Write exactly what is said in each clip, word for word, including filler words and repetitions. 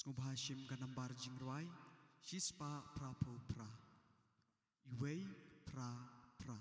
Sngewbha shim ka nambar jingrwai shispah phraphew phra. Iwei phra phra.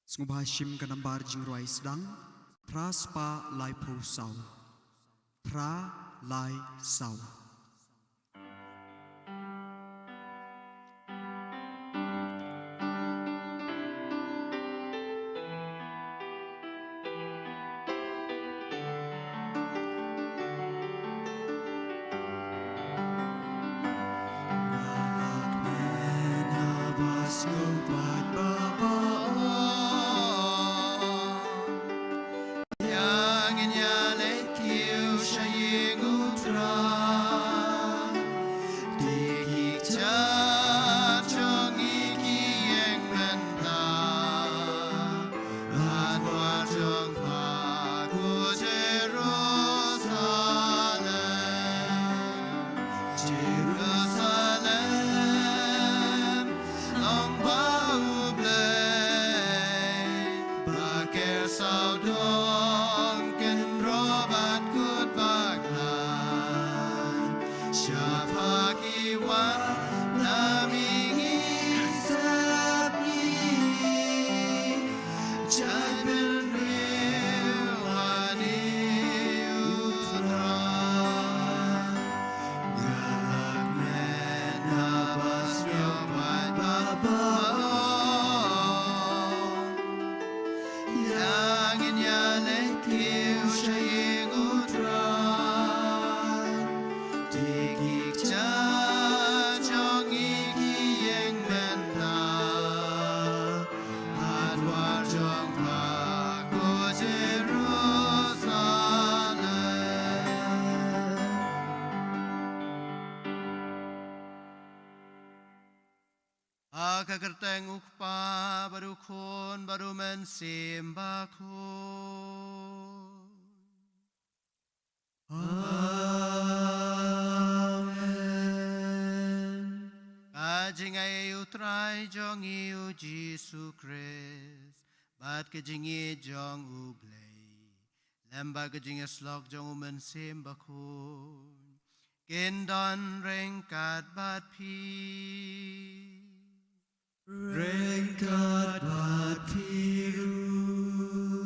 Sngewbha shim ka nambar jingrwai sdang, phra spah laiphew saw. Phra lai saw. Kpa bad u Khun bad u Mynsiem Bakhuid. Amen. Ka jingai u Trai jong ngi u Jisu Khrist bad ka jingïeit jong u Blei lem bad ka jingïasyllok jong u Mynsiem Bakhuid kin don ryngkat bad phi. Ryngkat bad phi ruh.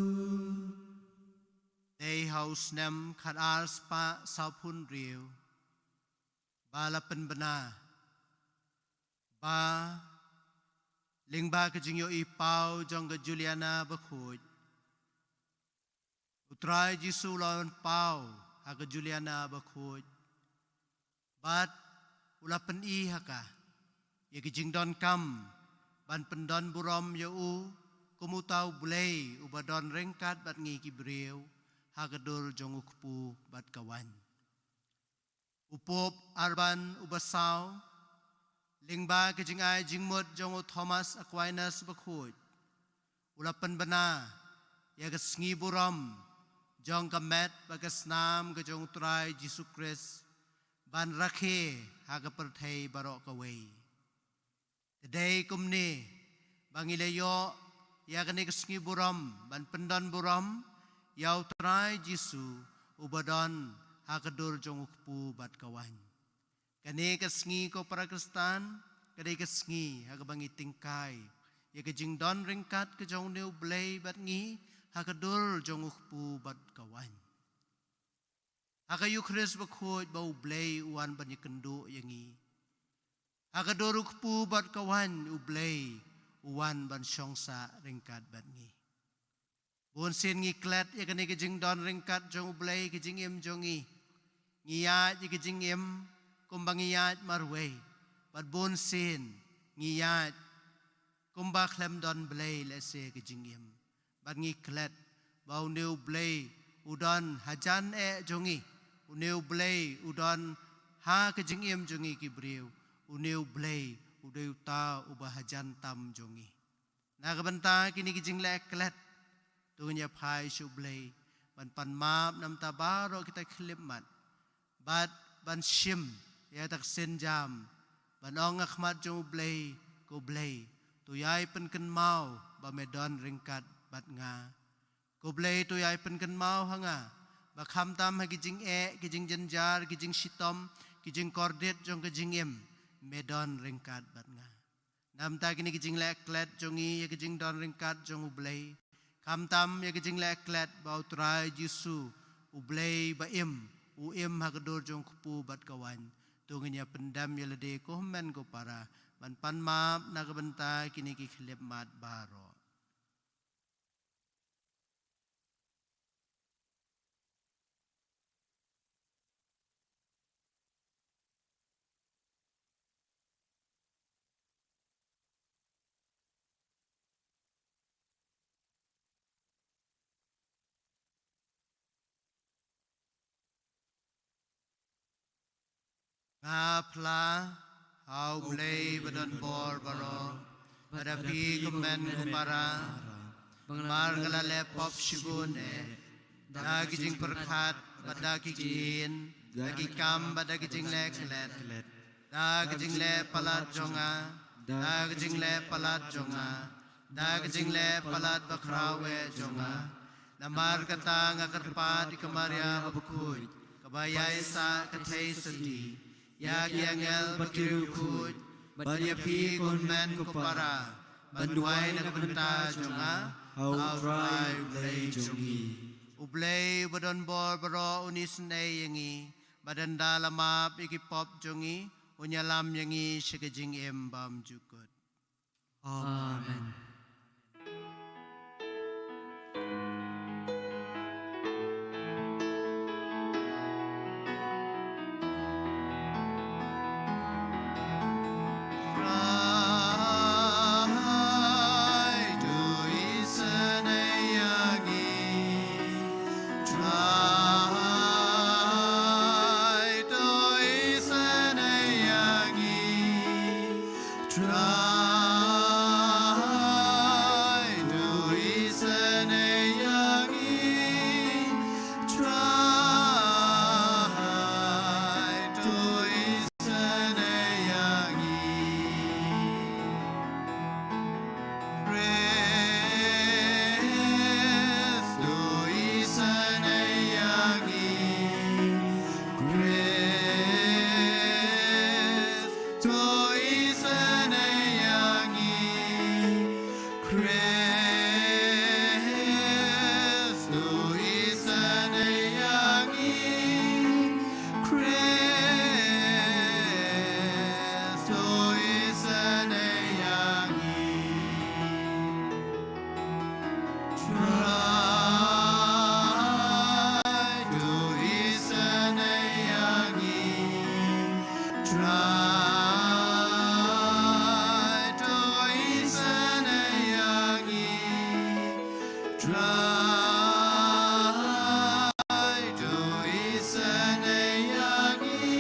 Dei ha u snem khat ar spah sawphew hynriew ba la pynbna ba lyngba ka jingïohi paw jong ka Juliana Bakhuid, u Trai Jisu u la wan paw ha ka Juliana Bakhuid bad u la pyni ha ka ïa ka jingdonkam ban pyndon burom ïa u kum uta u Blei uba don ryngkat bad ngi ki briew ha ka dur jong u kpu bad ka waiñ. U Pope Urban uba saw, lyngba ka jingai jingmut jong u Thomas Aquinas Bakhuid, u la pynbna ïa ka sngi burom jong ka met bad ka snam ka jong u Trai Jisu Khrist ban rakhe ha ka pyrthei baroh kawei. Te dei kumne ba ngi la ïoh ïa kane ka sngi burom ban pyndon burom ïa u Trai Jisu uba don ha ka dur jong u kpu bad ka waiñ. Kane ka sngi ko para Khristan, ka dei ka sngi ha kaba ngi tyngkai ïa ka jingdon ryngkat ka jong une u Blei bad ngi ha ka dur jong u kpu bad ka waiñ. Ha ka Eukharist Bakhuid ba u Blei u wan ban ïakynduh ïa ngi. Ha ka dur u kpu bad ka waiñ u Blei u wan ban shong sah ryngkat bad ngi. Bun sien ngi klet ïa kane ka jingdon ryngkat jong u Blei ka jingim jong ngi. Ngi ïaid ïa ka jingim kumba ngi ïaid marwei. Bad bun sien ngi ïaid kumba khlem don Blei lehse ka jingim. Bad ngi klet ba une u Blei u don hajan eh jong ngi. Une u Blei u don ha ka jingim jong ngi ki briew. Une u Blei u dei uta uba hajan tam jong ngi. Na ka bynta kine ki jingleh klet, to ngin ïa phai sha u Blei ban pan map na ka bynta baroh kita ki khyllipmat bad ban shim ïa kata ka sienjam ban ong ha khmat jong u Blei, ko Blei, to ïai pynkynmaw ba me don ryngkat bad nga. Ko Blei, to ïai pynkynmaw ha nga ba khamtam ha ki jingeh, ki jingjynjar, ki jingshitom, ki jingkordit jong ka jingim, me don ryngkat bad nga. Na ka bynta kine ki jingleh klet jong ngi ïa ka jingdon ryngkat jong u Blei, khamtam ïa ka jingleh klet ba u Trai Jisu, u Blei ba im, u im ha ka dur jong u kpu bad ka waiñ, to ngin ïa pyndem ïa lade ko hynmen ko para ban pan map na ka bynta kine ki khyllipmat baroh. Nga phla ha u Blei ba don bor baroh, bad ha phi ko hynmen ko para, namar nga la leh pop shibun eh, da ki jingpyrkhat bad da ki jingïeit, da ki kam bad da ki jingleh klet, da ki jingleh palat jong nga, da ki jingleh palat jong nga, da ki jingleh palat bakhraw eh jong nga. Namar kata nga kyrpad ïa ka Maria Bakhuid, kaba ïaisah ka theisotti, ïa ki angel bad ki riewkhuid, bad ïa phi ko hynmen ko para, ban duwai na ka bynta jong nga ha u Trai u Blei jong ngi. U Blei uba don bor baroh un isynei ïa ngi, bad ynda la map ïa ki pop jong ngi, un ïalam ïa ngi sha ka jingim bymjukut. Amen. Khrist, to isynei ïa ngi. Khrist, to isynei ïa ngi. Trai, to isynei ïa ngi. Trai, to isynei ïa ngi. Trai, to isynei ïa ngi.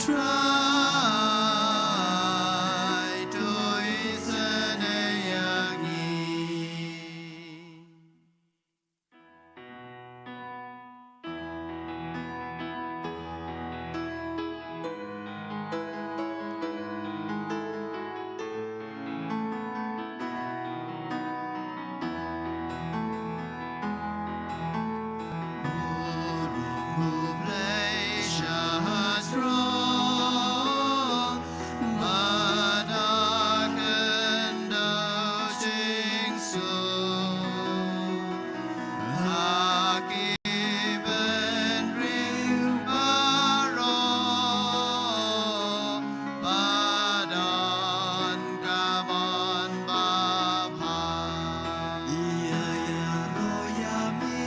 Trai, to isynei ïa ngi. Ba don ka mon ba bha. Ïa ïaroh ïa me.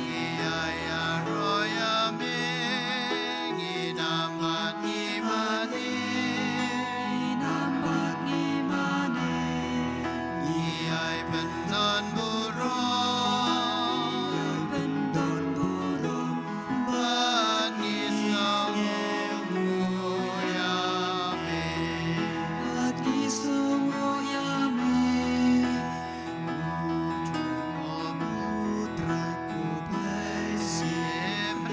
Ïa ïaroh ïa me. Ngi dang bad ngi mane. Ngi dang bad ngi mane. Ngi ai pyndon burom. Ngi ai pyndon burom. Bad ngi sngewnguh ïa me. Bad ngi sngewnguh ïa me. Ko Trai, ko Trai, ko Blei shiphrang.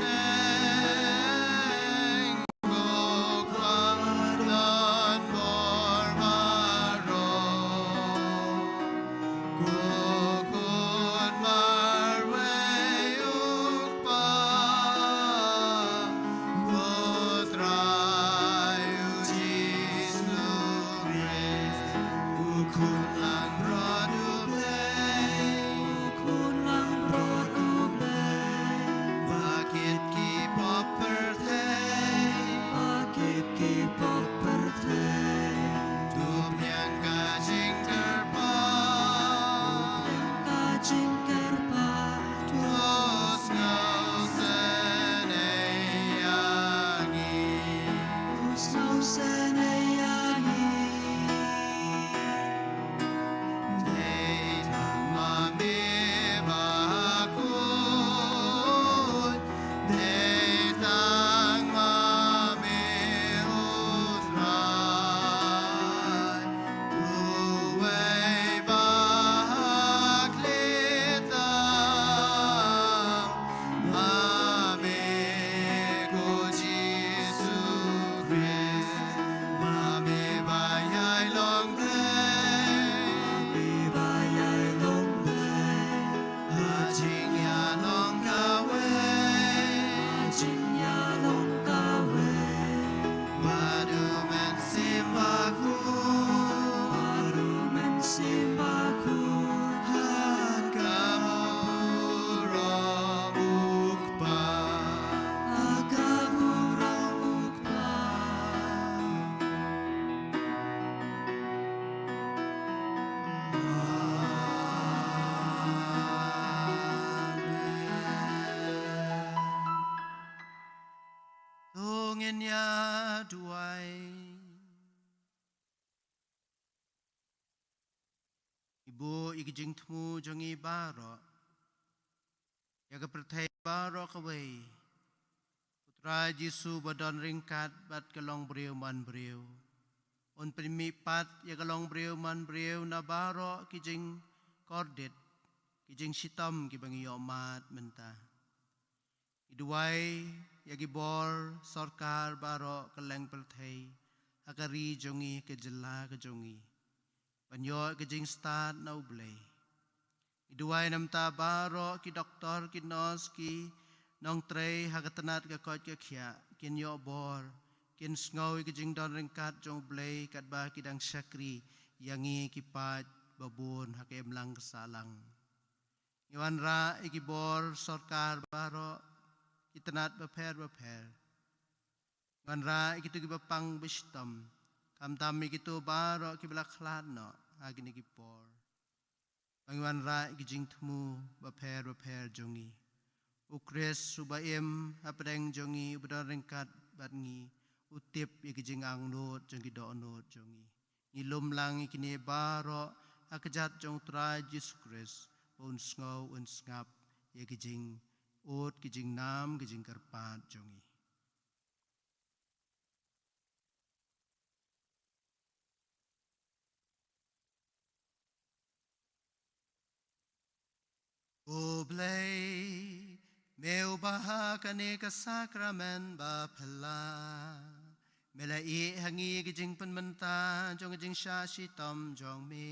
Ko Khun don bor baroh. Ko Khun marwei u Kpa. Ko Trai u Jisu Khrist. Ko Khun langbrot u Blei. Ko Khun langbrot u Blei. Ba kit ki pop pyrthei. Ba kit ki pop pyrthei. To pdiang ka jingkyrpad. To pdiang ka jingkyrpad. To sngewsynei ïa ngi. To sngewsynei ïa ngi. Dei tang ma me ba khuid. Dei tang ma me u Trai. Uwei ba ha khlieh tam. Ma me ko Jisu Khrist. Ma me ba ïai long Blei. Ma me ba ïai long Blei. Ha jingïalong kawei. Ha jingïalong kawei. Bad u Mynsiem Bakhuid. Bad u Mynsiem Bakhuid. Ha ka burom u Kpa. Ha ka burom u Kpa. Amen. To ngin ïa duwai. Ngi buh ïa ki jingthmu jong ngi baroh, ïa ka pyrthei baroh kawei. U Trai Jisu ba don ryngkat bad ka longbriew manbriew, un pynmihpat ïa ka longbriew manbriew na baroh ki jingkordit, ki jingshitom kiba ngi ïoh mad mynta. Ngi duwai ïa ki bor sorkar baroh kylleng pyrthei, ha ka ri jong ngi, ka jylla ka jong ngi, ban ïoh ka jingstad na U Blei. Ngi duwai namar baroh ki doktor, ki nurse, ki nongtrei ha ka tnat ka koit ka khiah, kin ïoh bor, kin sngew ïa ka jingdon ryngkat jong U Blei katba ki dang shakri ïa ngi ki paid ba bun ha ka imlang ka sahlang. Ngi wanrah ïa ki bor sorkar baroh, ki tnat bapher bapher. Ngi wanrah ïa kito kiba pang ba shitom, khamtam ïa kito baroh kiba la khlad noh ha kine ki por. Ba ngi wanrah ïa ki jingthmu bapher bapher jong ngi. U Khrist uba im hapdeng jong ngi, uba don ryngkat bad ngi, u tip ïa ki jingangnud jong ki dohnud jong ngi. Ngi lum lang ïa kine baroh ha ka kjat jong u Trai Jisu Khrist, ba un sngew un sngap ïa ki jingud, ki jingnam, ki jingkyrpad jong ngi. U Blei, me uba ha kane ka sakramen baphylla, me la ïeh ha ngi ki jingpynmynta jong ka jingshah shitom jong me.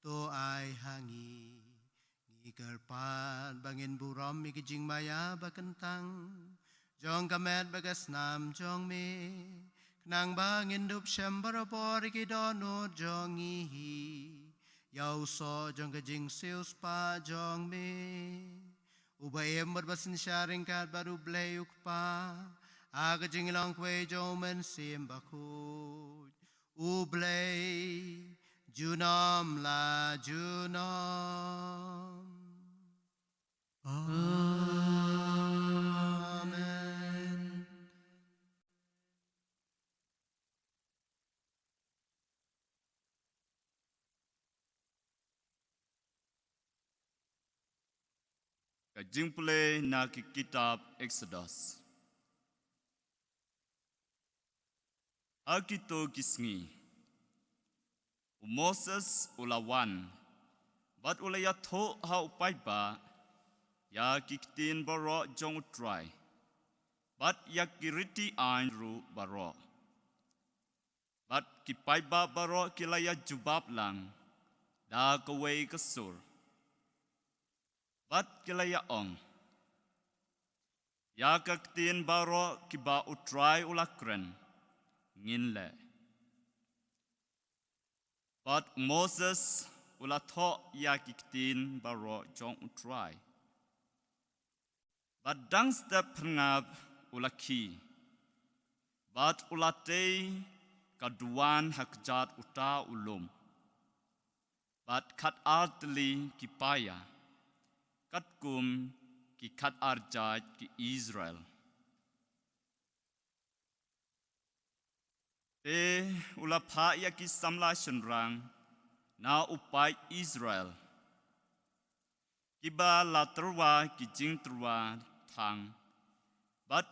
To ai ha ngi, ngi kyrpad ba ngin burom ïa ki jingmaïa ba kyntang jong ka met bad ka snam jong me, khnang ba ngin dup shem barabor ïa ki dohnud jong ngi hi ïa u soh jong ka jingsiewspah jong me. Uba im bad ba synshar ryngkat bad U Blei U Kpa ha ka jinglong kawei jong U Mynsiem Bakhuid, U Blei, junom la junom. Amen. Ka jingpule na ki kitab Exodus. Ha kito ki sngi, u Moses u la wan, bad u la ïathuh ha u paidbah ïa ki ktien baroh jong u Trai, bad ïa ki riti aiñ ruh baroh. Bad ki paidbah baroh ki la ïa jubab lang da kawei ka sur, bad ki la ïa ong, ïa ka ktien baroh kiba u Trai u la kren, ngin leh. Bad u Moses u la thoh ïa ki ktien baroh jong u Trai. Bad dang step phyrngab u la khie, bad u la tei ka duwan ha kjat uta u lum. Bad khatar tylli ki paia, katkum ki khatar jait ki Israel. Te u la phah ïa ki samla shynrang na u paid Israel, kiba la tyrwa ki jingtyrwa thang, bad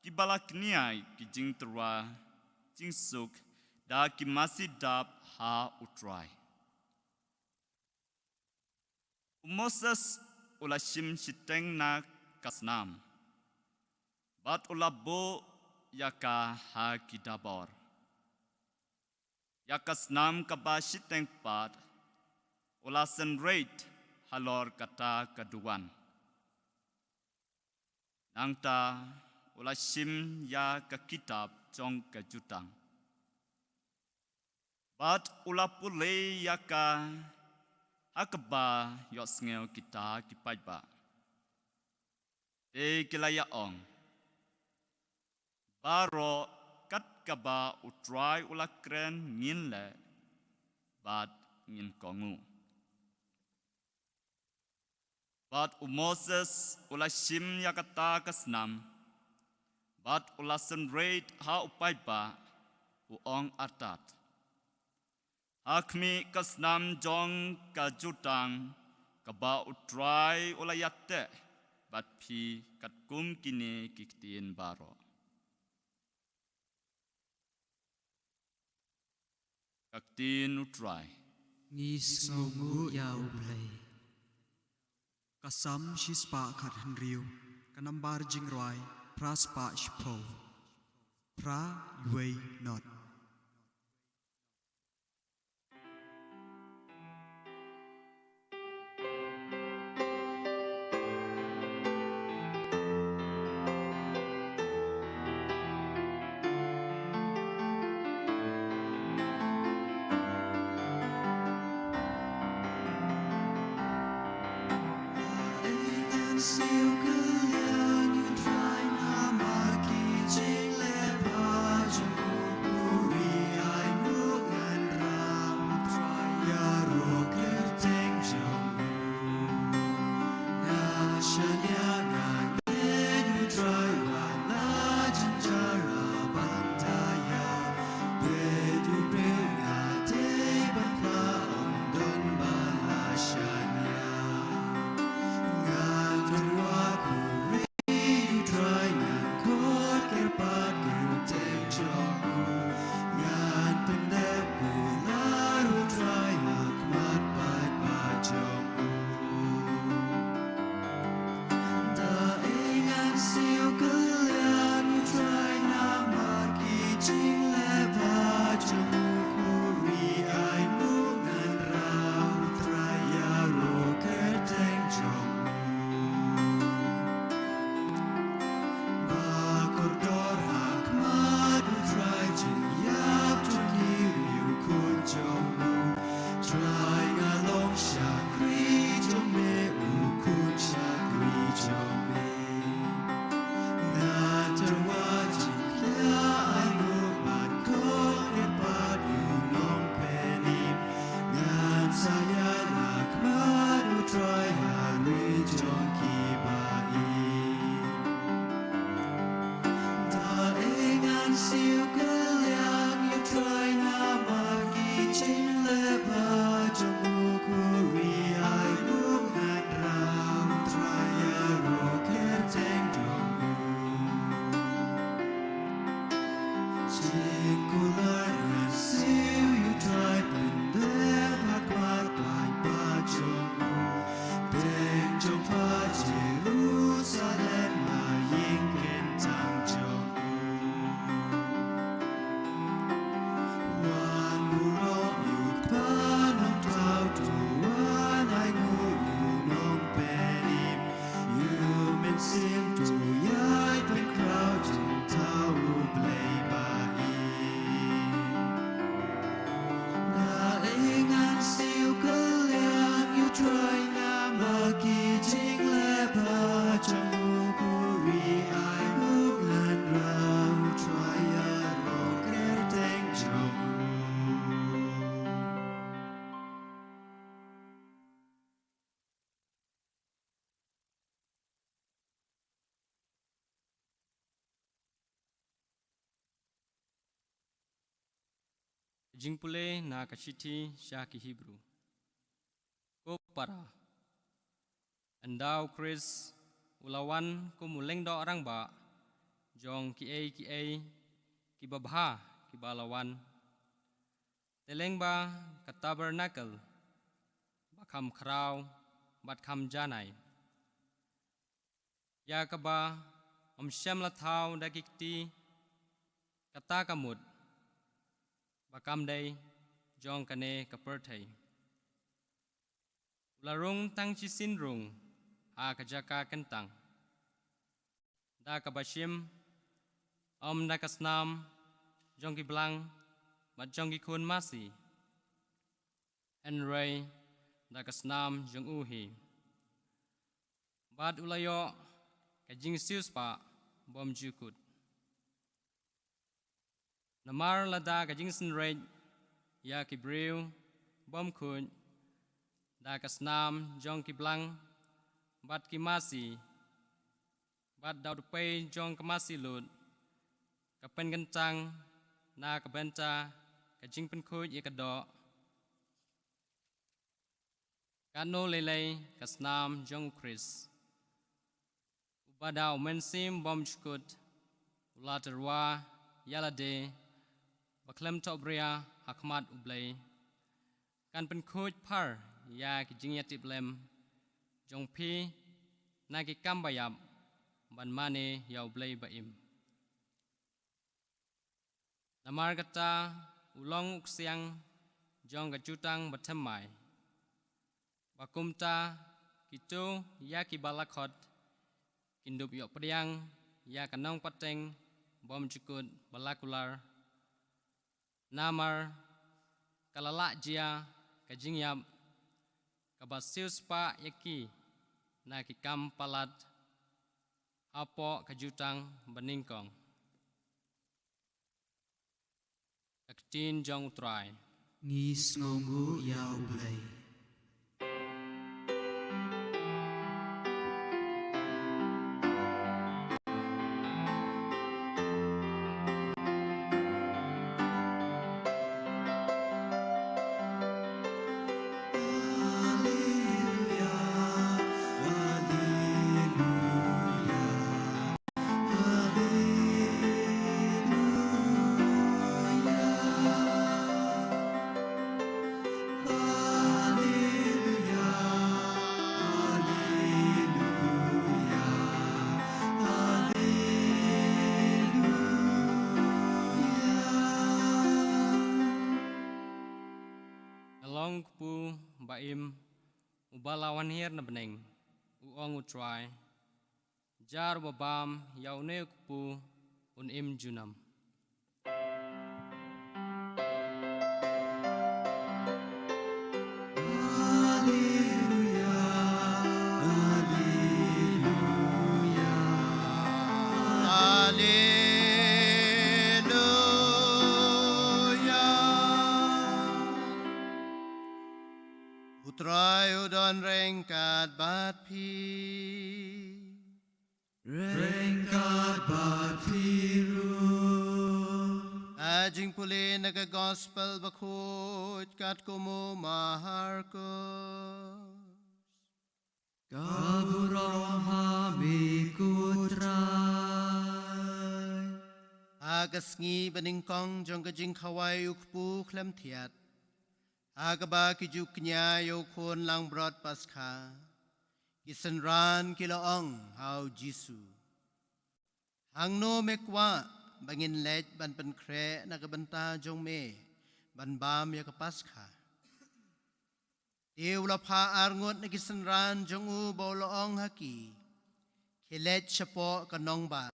kiba la kñia ki jingtyrwa jingsuk da ki masi dap ha u Trai. U Moses u la shim shiteng na ka snam, bad u la buh ïa ka ha ki dabor. Ïa ka snam kaba shiteng pat u la synreit halor kata ka duwan. Nangta u la shim ïa ka kitab jong ka jutang, bad u la pule ïa ka ha kaba ïohsngew kita ki paidbah. Te ki la ïa ong, baroh kat kaba u Trai u la kren ngin leh, bad ngin kohnguh. Bad u Moses u la shim ïa kata ka snam, bad u la synreit ha u paidbah, u ong artat, ha khmih ka snam jong ka jutang kaba u Trai u la ïateh bad phi katkum kine ki ktien baroh. Ka ktien u Trai. Ngi sngewnguh ïa u Blei. Ka Salm shispah khathynriew, ka nambar jingrwai phra spah shiphew. Phra wei nod. Jingpule na ka shithi sha ki Hebru. Ko para, ynda u Khrist u la wan kum u lyngdoh rangbah jong kiei kiei kiba bha kiba la wan. Te lyngba ka tabernacle ba kham khraw bad kham janai, ïa kaba ym shym la thaw da ki kti kata ka mut ba kam dei jong kane ka pyrthei. U la rung tang shisien rung ha ka jaka kyntang, da kaba shim, ym da ka snam jong ki blang bad jong ki khun masi, hynrei da ka snam jong u hi. Bad u la ïoh ka jingsiewspah bymjukut. Namar lada ka jingsynreit ïa ki briew bymkhuid da ka snam jong ki blang bad ki masi, bad da u dpei jong ka masi lut, ka pynkyntang na ka bynta ka jingpynkhuid ïa ka doh, katno lei lei ka snam jong u Khrist, uba da u Mynsiem Bymjukut u la tyrwa ïa lade ba khlem thohbria ha khmat U Blei, kan pynkhuid phar ïa ki jingïatiplem jong phi na ki kam ba ïap, ban mane ïa U Blei ba im. Namar kata u long u ksiang jong ka jutang bathymmai, ba kumta kito ïa kiba la khot kin dup ïoh pdiang ïa ka nongpateng bymjukut ba la kular. Namar ka la lah jia ka jingïap kaba siewspah ïa ki na ki kam palat hapoh ka jutang banyngkong. Ka ktien jong U Trai. Ngi sngewnguh ïa U Blei. Ka long u kpu ba im uba la wan hiar na bneng, u ong U Trai. Jar uba bam ïa une u kpu un im junom. Alleluia, alleluia, alleluia. U Trai u don ryngkat bad phi. Ryngkat bad phi ruh. A jingpule na ka Gospel bakhuid katkum u Markos. Ka burom ha me ko Trai. Ha ka sngi banyngkong jong ka jingkhawai u kpu khlem thiat, ha kaba ki ju kñia ïa u khun langbrot Paskha, ki synran ki la ong ha u Jisu, hangno me kwah ba ngin leit ban pynkhreh na ka bynta jong me ban bam ïa ka Paskha? Te u la phah arngut na ki synran jong u ba u la ong ha ki, khie leit shapoh ka nongbah,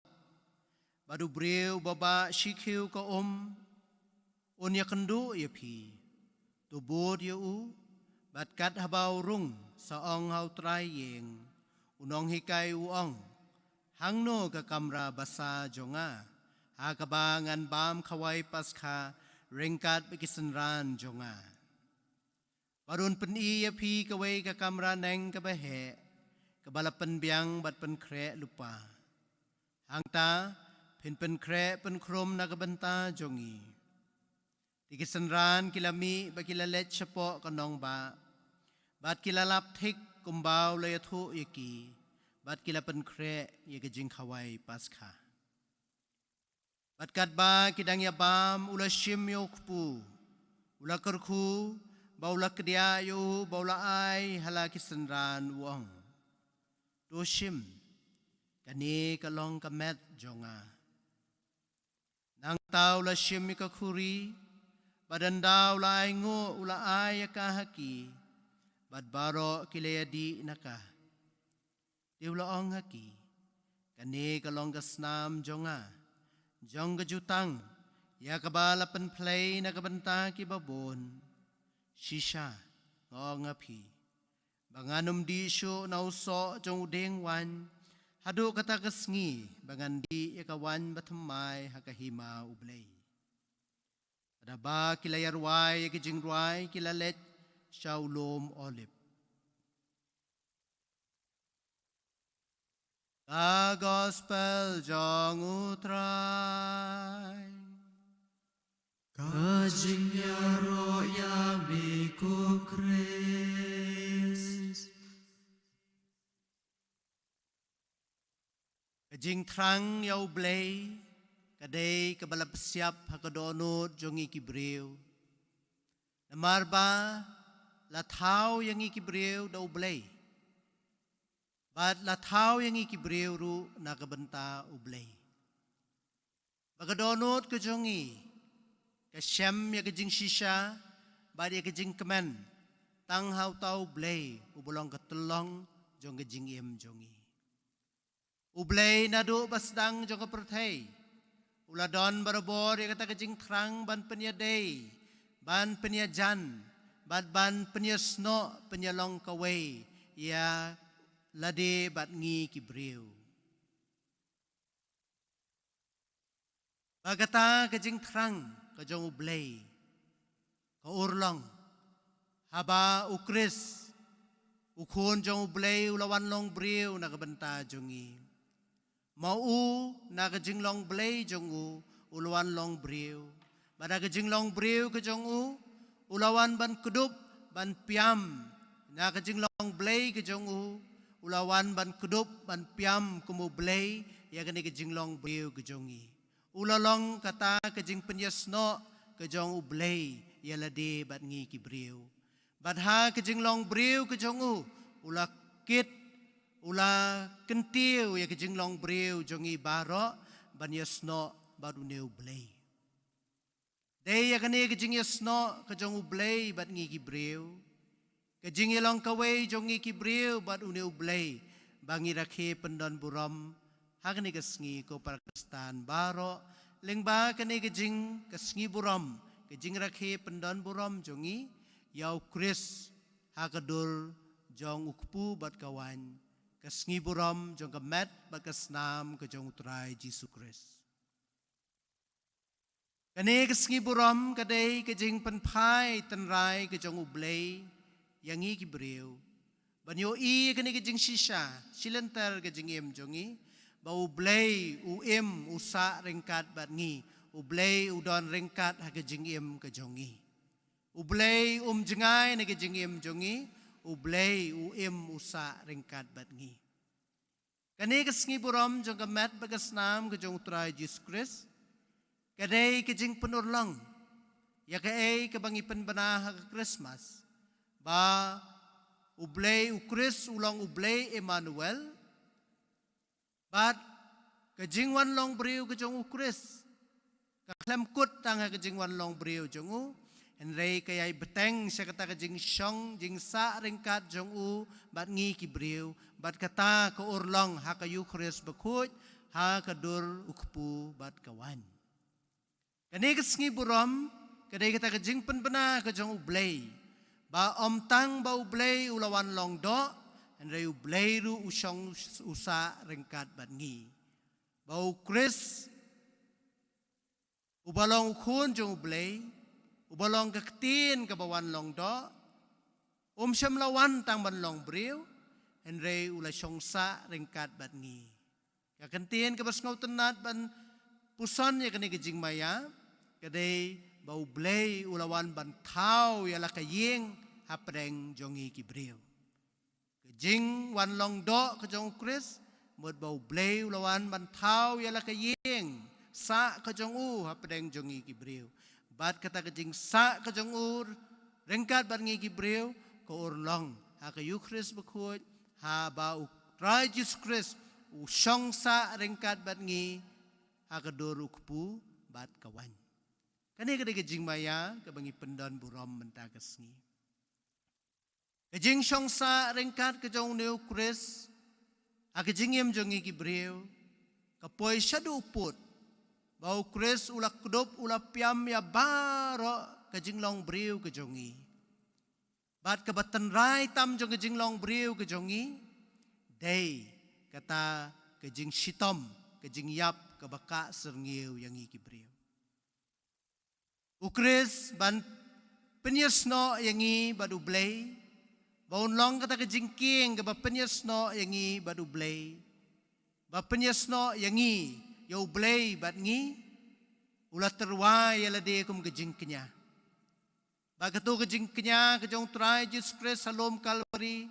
bad u briew uba bah shi khiew ka um un ïakynduh ïa phi. To bud ïa u, bad kat haba u rung sa ong ha u trai ïing, u nonghikai u ong, hangno ka kamra basa jong nga, ha kaba ngan bam khawai Paskha ryngkat bad ki synran jong nga. Bad un pyni ïa phi kawei ka kamra neng kaba heh, kaba la pynbiang bad pynkhreh lypa. Hangta phin pynkhreh pynkhrum na ka bynta jong ngi. Te ki synran ki la mih bad ki la leit shapoh ka nongbah, bad ki la lap thik kumba u la ïathuh ïa ki, bad ki la pynkhreh ïa ka jingkhawai Paskha. Bad katba ki dang ïabam, u la shim ïa u kpu, u la kyrkhu, bad u la kdiah ïa u, bad u la ai ha la ki synran, u ong, to shim, kane ka long ka met jong nga. Nangta u la shim ïa ka khuri, bad ynda u la ainguh, u la ai ïa ka ha ki, bad baroh ki la ïadih na ka. Te u la ong ha ki, kane ka long ka snam jong nga, jong ka jutang, ïa kaba la pynphlei na ka bynta kiba bun. Shisha, nga ong ha phi, ba ngan ym dih shuh na u soh jong u dieng waiñ, haduh kata ka sngi ba ngan dih ïa ka waiñ bathymmai ha ka hima U Blei. Bad haba ki la ïarwai ïa ki jingrwai, ki la leit sha u lum Olib. Ka Gospel jong U Trai. Ka jingïaroh ïa me ko Khrist. Ka jingthrang ïa U Blei ka dei kaba la psiap ha ka dohnud jong ngi ki briew. Namar ba la thaw ïa ngi ki briew da U Blei, bad la thaw ïa ngi ki briew ruh na ka bynta U Blei. Ba ka dohnud ka jong ngi ka shem ïa ka jingshisha bad ïa ka jingkmen tang ha uta U Blei uba long ka tyllong jong ka jingim jong ngi. U Blei naduh ba sdang jong ka pyrthei u la don barabor ïa kata ka jingthrang ban pynïadei, ban pynïajan, bad ban pynïasnoh, pynïalong kawei ïa lade bad ngi ki briew. Ba kata ka jingthrang ka jong U Blei ka urlong haba U Khrist, U Khun jong U Blei, u la wan long briew na ka bynta jong ngi. Ma u na ka jinglong Blei jong u, u la wan long briew. Bad na ka jinglong briew ka jong u, u la wan ban kdup, ban piam. Na ka jinglong Blei ka jong u, u la wan ban kdup, ban piam kum U Blei ïa kane ka jinglong briew ka jong ngi. U la long kata ka jingpynïasnoh ka jong U Blei ïa lade bad ngi ki briew. Bad ha ka jinglong briew ka jong u, u la kit, u la kyntiew ïa ka jinglong briew jong ngi baroh ban ïasnoh bad une U Blei. Dei ïa kane ka jingïasnoh ka jong U Blei bad ngi ki briew, ka jingïalong kawei jong ngi ki briew bad une U Blei, ba ngi rakhe pyndon burom ha kane ka sngi, ko para Khristan baroh, lyngba kane ka jing, ka sngi burom, ka jingrakhe pyndon burom jong ngi ïa U Khrist ha ka dur jong U Kpu bad ka Waiñ, ka sngi burom jong ka met bad ka snam ka jong U Trai Jisu Khrist. Kane ka sngi burom ka dei ka jingpynphai tynrai ka jong U Blei ïa ngi ki briew, ban ïohi kane ka jingshisha shilynter ka jingim jong ngi, ba U Blei u im, u sah ryngkat bad ngi. U Blei u don ryngkat ha ka jingim ka jong ngi. U Blei um jngai na ka jingim jong ngi. U Blei u im, u sah ryngkat bad ngi. Kane ka sngi burom jong ka met bad ka snam ka jong U Trai Jisu Khrist, ka dei ka jingpynurlong ïa kaei kaba ngi pynbna ha ka Christmas, ba U Blei, U Khrist u long U Blei Emmanuel. Bad ka jingwan long briew ka jong U Khrist ka khlem kut tang ha ka jingwan long briew jong u, hynrei ka ïai bteng sha kata ka jingshong jingsah ryngkat jong u bad ngi ki briew, bad kata ka urlong ha ka Eukharist bakhuid, ha ka dur U Kpu bad ka Waiñ. Kane ka sngi burom ka dei kata ka jingpynbna ka jong U Blei, ba ym tang ba U Blei u la wan long doh, hynrei U Blei ruh u shong, u sah ryngkat bad ngi. Ba U Khrist, uba long U Khun jong U Blei, uba long ka ktien kaba wan long doh, um shym la wan tang ban long briew, hynrei u la shong sah ryngkat bad ngi. Ka kyntien kaba sngewtynnat ban puson ïa kane ka jingmaïa ka dei ba U Blei u la wan ban thaw ïa la ka ïing hapdeng jong ngi ki briew. Ka jingwan long doh ka jong U Khrist, mut ba U Blei u la wan ban thaw ïa la ka ïing sah ka jong u hapdeng jong ngi ki briew. Bad kata ka jingsah ka jong u ryngkat bad ngi ki briew ka urlong ha ka Eukharist bakhuid, haba U Trai Jisu Khrist u shong sah ryngkat bad ngi ha ka dur U Kpu bad ka Waiñ. Kane ka dei ka jingmaïa kaba ngi pyndon burom mynta ka sngi. Ka jingshong sah ryngkat ka jong une U Khrist ha ka jingim jong ngi ki briew ka poi shaduh pud, ba U Khrist u la kdup, u la piam ïa baroh ka jinglong briew ka jong ngi. Bad kaba tynrai tam jong ka jinglong briew ka jong ngi dei kata ka jingshitom, ka jingïap kaba kah syrngiew ïa ngi ki briew. U Khrist ban pynïasnoh ïa ngi bad U Blei, ba un long kata ka jingkieng kaba pynïasnoh ïa ngi bad U Blei, ba pynïasnoh ïa ngi ïa U Blei bad ngi, u la tyrwa ïa lade kum ka jingkñia. Ba kato ka jingkñia ka jong U Trai Jisu Khrist ha lum Kalbari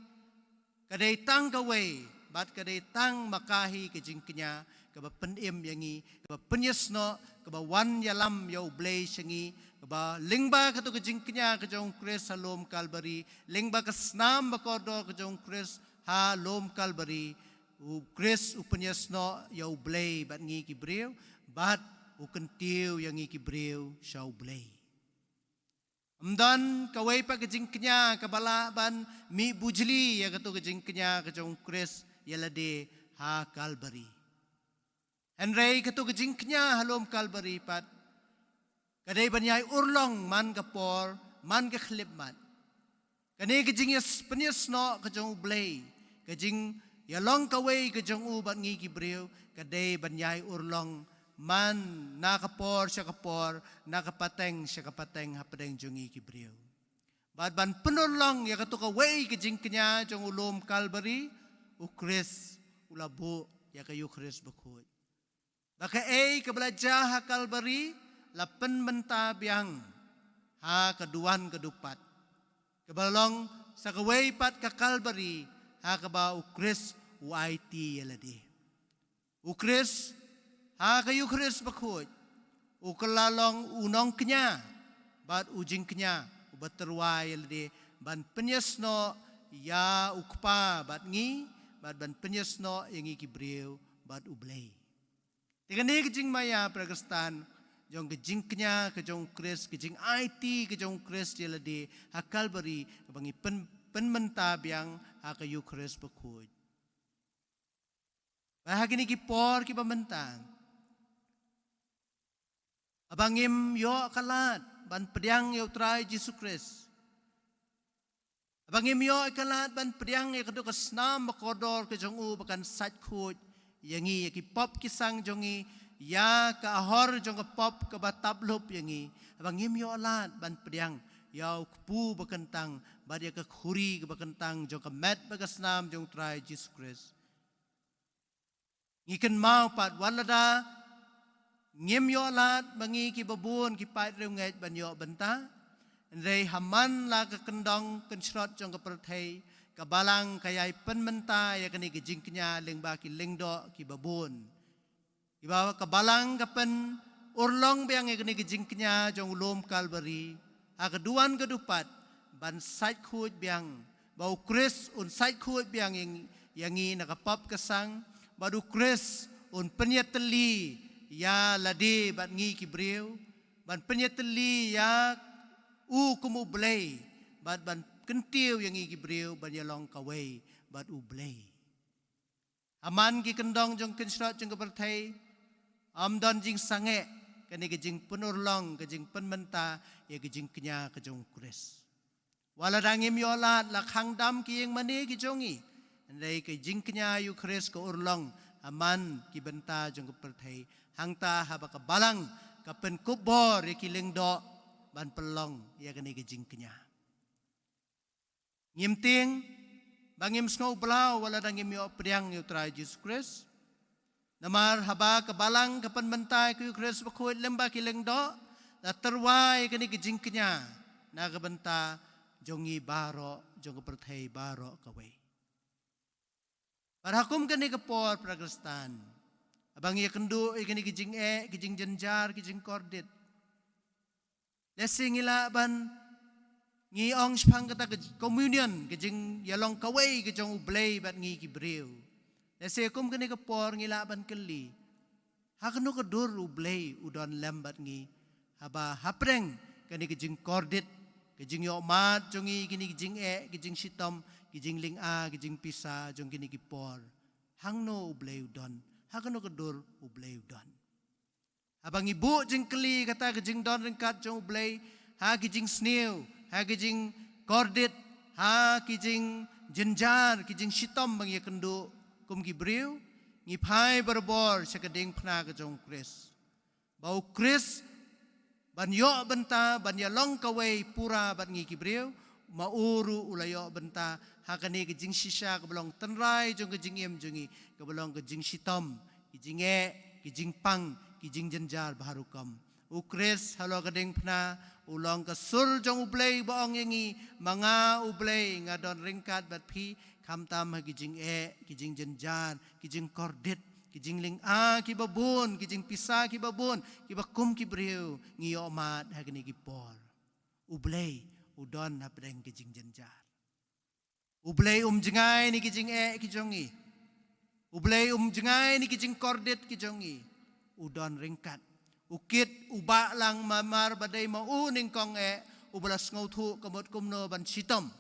ka dei tang kawei, bad ka dei tang ma ka hi ka jingkñia kaba pynim ïa ngi, kaba pynïasnoh, kaba wan ïalam ïa U Blei sha ngi, kaba lyngba kato ka jingkñia ka jong U Khrist ha lum Kalbari, lyngba ka snam bakordor ka jong U Khrist ha lum Kalbari, U Khrist u pynïasnoh ïa U Blei bad ngi ki briew, bad u kyntiew ïa ngi ki briew sha U Blei. Ym don kawei pat ka jingkñia kaba lah ban mih bujli ïa kato ka jingkñia ka jong U Khrist ïa lade ha Kalbari. Hynrei kato ka jingkñia ha lum Kalbari pat ka dei ban ïai urlong man ka por, man ka khyllipmat. Kane ka jingïas, pynïasnoh ka jong U Blei, ka jing ïalong kawei ka jong u bad ngi ki briew, ka dei ban ïai urlong man na ka por sha ka por, na ka pateng sha ka pateng hapdeng jong ngi ki briew. Bad ban pynurlong ïa kato kawei ka jingkñia jong u lum Kalbari, u Khrist u la buh ïa ka Ïukharist bakhuid. Ba kaei kaba la jia ha Kalbari la pynmynta biang ha ka duwan ka dupat, kaba long sa kawei pat ka Kalbari ha kaba u Khrist u aiti ïa lade. U Khrist ha ka Ïukharist bakhuid u kylla long u nongkñia bad u jingkñia uba tyrwa ïa lade ban pynïasnoh ïa u Kpa bad ngi, bad ban pynïasnoh ïa ngi ki briew bad U Blei. Te kane ka jingmaïa, para Khristan, jong ka jingkñia ka jong u Khrist, ka jingaiti ka jong u Khrist ïa lade ha Kalbari, kaba ngi pyn, pynmynta biang ha ka Ïukharist bakhuid. Bad ha kine ki por kiba mynta, haba ngim ïoh ka lad ban pdiang ïa u Trai Jisu Khrist, haba ngim ïoh ka lad ban pdiang ïa kato ka snam bakordor ka jong u ba kan sait khuid ïa ngi, ïa ki pop ki sang jong ngi, ïa ka ahor jong ka pop kaba tap lup ïa ngi, haba ngim ïoh lad ban pdiang ïa u kpu bakyntang bad ïa ka khuri kaba kyntang jong ka met bad ka snam jong u Trai Jisu Khrist. Ngi kynmaw pat, wat lada ngim ïoh lad ma ngi kiba bun ki paid riewngeit ban ïoh bynta, hynrei ha man la ka kyndong kynshrot jong ka pyrthei, ka Balang ka ïai pynmynta ïa kane ka jingkñia lyngba ki lyngdoh kiba bun. Kiba ka Balang ka pynurlong biang ïa kane ka jingkñia jong u lum Kalbari ha ka duwan ka dupat, ban sait khuid biang, ba u Khrist un sait khuid biang ïa ngi, ïa ngi na ka pop ka sang, bad u Khrist un pynïatylli ïa lade bad ngi ki briew, ban pynïatylli ïa u kum U Blei, bad ban kyntiew ïa ngi ki briew ban ïalong kawei bad U Blei. Ha man ki kyndong jong kynshrot jong ka pyrthei, ym don jingsangeh kane ka jingpynurlong, ka jingpynmynta ïa ka jingkñia ka jong u Khrist. Wat lada ngim ïoh lad, la khang dam ki ïing mane ki jong ngi, hynrei ka jingkñia ïa u Khrist ka urlong ha man ki bynta jong ka pyrthei. Hangta haba ka Balang ka pynkup bor ïa ki lyngdoh ban pynlong ïa kane ka jingkñia. Ngim tieng ba ngim sngew blah wat lada ngim ïoh pdiang ïa u Trai Jisu Khrist. Namar haba ka Balang ka pynmynta ïa u Khrist bakhuid lyngba ki lyngdoh, la tyrwa ïa kane ka jingkñia na ka bynta jong ngi baroh, jong ka pyrthei baroh kawei. Bad ha kum kane ka por, para Khristan, haba ngi ïakynduh ïa kane ka jingeh, ka jingjynjar, ka jingkordit, lehse ngi lah ban, ngi ong shaphang kata ka communion, ka jingïalong kawei ka jong U Blei bad ngi ki briew. Lehse kum kane ka por ngi lah ban kylli, ha kano ka dur U Blei u don lem bad ngi? Haba hapdeng kane ka jingkordit, ka jingïohmad jong ngi, kine ki jingeh, ki jingshitom, ki jinglynga, ki jingpisa jong kine ki por, hangno U Blei u don? Ha kano ka dur U Blei u don? Haba ngi buh jingkylli kata ka jingdon ryngkat jong U Blei ha ki jingsniew, ha ki jingkordit, ha ki jingjynjar, ki jingshitom ba ngi ïakynduh kum ki briew, ngi phai barabor sha ka diengphna ka jong U Khrist, ba U Khrist ban ïoh bynta, ban ïalong kawei pura bad ngi ki briew, ma u ruh u la ïoh bynta ha kane ka jingshisha kaba long tynrai jong ka jingim jong ngi, kaba long ka jingshitom, ki jingeh, ki jingpang, ki jingjynjar baharukom. U Khrist halor ka diengphna u long ka sur jong U Blei ba ong ïa ngi, ma nga U Blei nga don ryngkat bad phi, khamtam ha ki jingeh, ki jingjynjar, ki jingkordit, ki jinglynga kiba bun, ki jingpisa kiba bun, kiba kum ki briew ngi ïohmad ha kine ki por. U Blei u don hapdeng ki jingjynjar. U Blei um jngai na ki jingeh ki jong ngi. U Blei um jngai na ki jingkordit ki jong ngi. U don ryngkat. U kit, u bah lang, namar ba dei ma u nyngkong eh uba la sngewthuh ka mut kumno ban shitom,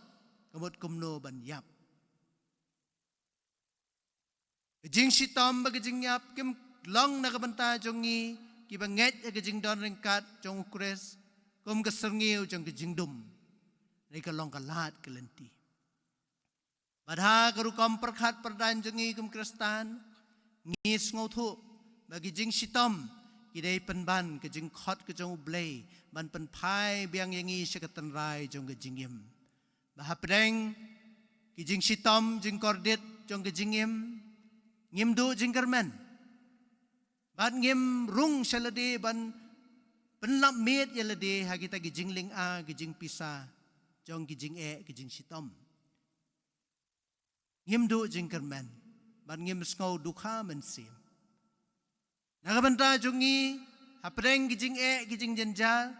ka mut kumno ban ïap. Ka jingshitom bad ka jingïap kim long na ka bynta jong ngi kiba ngeit ïa ka jingdon ryngkat jong U Khrist kum ka syrngiew jong ka jingdum. Hynrei ka long ka lad ka lynti. Bad ha ka rukom pyrkhat pyrdaiñ jong ngi kum Khristan, ngi sngewthuh ba ki jingshitom ki dei pynban ka jingkhot ka jong U Blei ban pynphai biang ïa ngi sha ka tynrai jong ka jingim. Ba hapdeng ki jingshitom jingkordit jong ka jingim, ngim duh jingkyrmen. Bad ngim rung sha lade ban pynlap miet ïa lade ha kita ki jinglynga, ki jingpisa jong ki jingeh, ki jingshitom. Ngim duh jingkyrmen bad ngim sngew dukha mynsiem. Na ka bynta jong ngi, hapdeng ki jingeh, ki jingjynjar,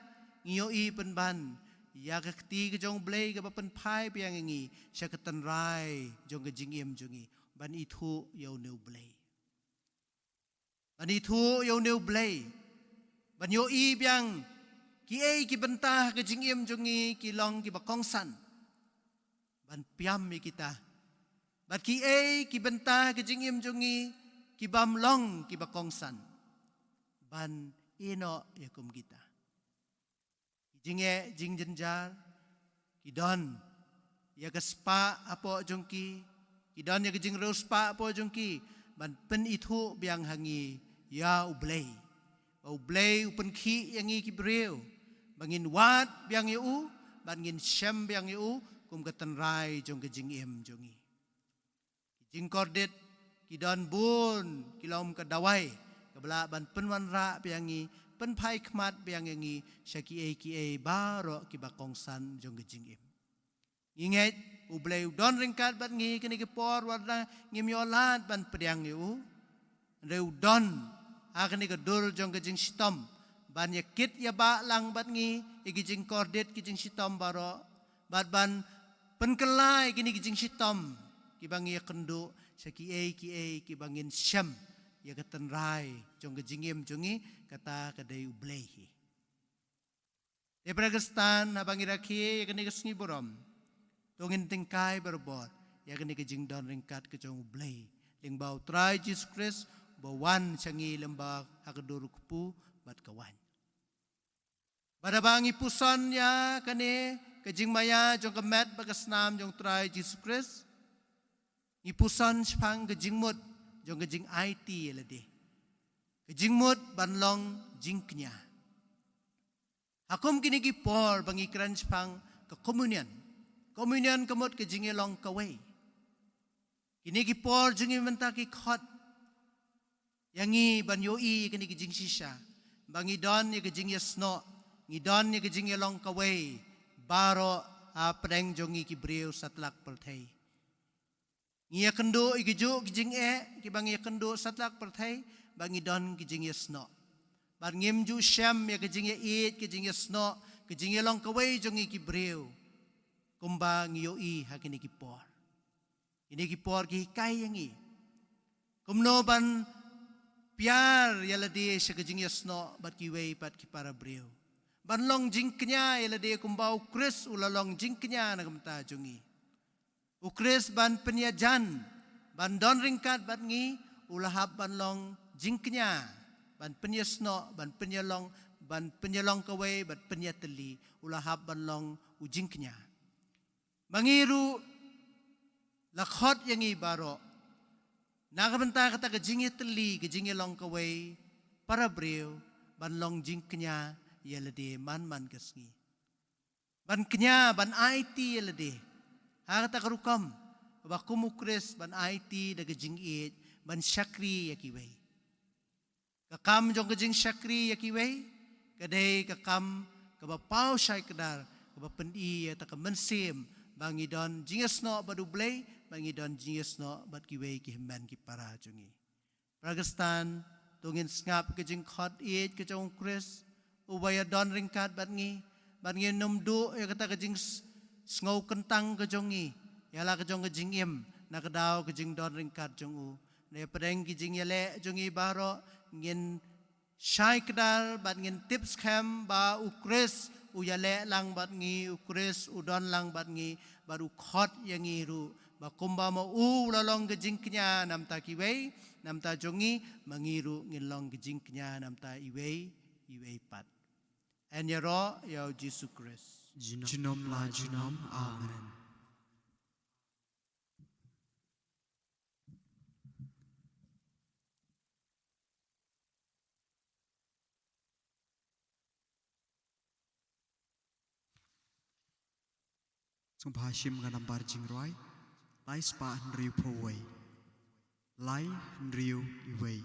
ngi ïohi pynban ïa ka kti ka jong U Blei kaba pynphai biang ïa ngi sha ka tynrai jong ka jingim jong ngi, ban ithuh ïa une U Blei. Ban ithuh ïa une U Blei. Ban ïohi biang kiei ki bynta ha ka jingim jong ngi ki long kiba kongsan. Ban pynïam ïa kita. Bad kiei ki bynta ha ka jingim jong ngi ki bym long kiba kongsan, ban ïehnoh ïa kum kita. Ki jingeh, jingjynjar ki don ïa ka spah hapoh jong ki, ki don ïa ka jingriewspah hapoh jong ki, ban pynithuh biang ha ngi ïa U Blei. Ba U Blei u pynkhih ïa ngi ki briew ba ngin wad biang ïa u, ba ngin shem biang ïa u kum ka tynrai jong ka jingim jong ngi. Ki jingkordit ki don bun, ki long ka dawai kaba lah ban pynwanrah biang ngi, pynphai khmat biang ïa ngi sha kiei kiei baroh kiba kongsan jong ka jingim. Ngi ngeit U Blei u don ryngkat bad ngi kane ka por, wat la ngim ïoh lad ban pdiang ïa u. Hynrei u don ha kane ka dur jong ka jingshitom ban ïa kit ïa bah lang bad ngi ïa ki jingkordit, ki jingshitom baroh, bad ban pynkylla ïa kine ki jingshitom kiba ngi ïakynduh sha kiei kiei kiba ngin shem ïa ka tynrai jong ka jingim jong ngi, kata ka dei U Blei hi. Te para Khristan, haba ngi rakhe ïa kane ka sngi burom, to ngin tyngkai barabor ïa kane ka jingdon ryngkat ka jong U Blei lyngba U Trai Jisu Khrist, ba wan sha ngi lyngba ha ka dur u kpu bad ka waiñ. Bad haba ngi puson ïa kane ka jingmaïa jong ka met bad ka snam jong U Trai Jisu Khrist, ngi puson shaphang ka jingmut jong ka jingaiti ïa lade, ka jingmut ban long jingkñia. Ha kum kine ki por ba ngi kren shaphang ka communion. Communion ka mut ka jingïalong kawei. Kine ki por jong ngi mynta ki khot ïa ngi ban ïohi ïa kine ki jingshisha, ba ngi don ïa ka jingïasnoh, ngi don ïa ka jingïalong kawei baroh hapdeng jong ngi ki briew satlak pyrthei. Ngi ïakynduh ïa ki juh ki jingeh kiba ngi ïakynduh satlak pyrthei, ba ngi don ki jingïasnoh. Bad ngim ju shem ïa ka jingïaieit, ka jingïasnoh, ka jingïalong kawei jong ngi ki briew, kumba ngi ïohi ha kine ki por. Kine ki por ki hikai ïa ngi kumno ban piar ïa lade sha ka jingïasnoh bad kiwei pat ki para briew, ban long jingkñia ïa lade kumba U Khrist u la long jingkñia na ka bynta jong ngi. U Khrist ban pynïajan, ban don ryngkat bad ngi, u la hap ban long jingkñia, ban pynïasnoh, ban pynïalong, ban pynïalong kawei, ban pynïatylli, u la hap ban long u jingkñia. Ba ngi ruh la khot ïa ngi baroh na ka bynta kata ka jingïatylli, ka jingïalong kawei para briew, ban long jingkñia ïa lade man man ka sngi. Ban kñia, ban aiti ïa lade ha kata ka rukom ba kum U Khrist, ban aiti da ka jingïeit, ban shakri ïa kiwei. Ka kam jong ka jingshakri ïa kiwei ka dei ka kam kaba paw shai kdar, kaba pyni ïa kata ka mynsiem ba ngi don jingïasnoh bad U Blei, ba ngi don jingïasnoh bad kiwei ki hynmen ki para jong ngi. Para Khristan, to ngin sngap ka jingkhot ïeit ka jong U Khrist, uba ïa don ryngkat bad ngi, bad ngin ym duh ïa kata ka jing s-, sngew kyntang ka jong ngi ïa la ka jong ka jingim na ka daw ka jingdon ryngkat jong u. Hynrei hapdeng ki jingïaleh jong ngi baroh, ngin shai kdar bad ngin tip skhem ba U Khrist u ïaleh lang bad ngi, U Khrist u don lang bad ngi, bad u khot ïa ngi ruh ba kumba ma u u la long ka jingkñia na bynta kiwei, na bynta jong ngi, ma ngi ruh ngin long ka jingkñia na bynta iwei iwei pat. Yn ïaroh ïa U Jisu Khrist. Junom la junom. Amen. Ngi bha shim ka nambar jingrwai lai spah hynriew phew wei. Lai hynriew wei.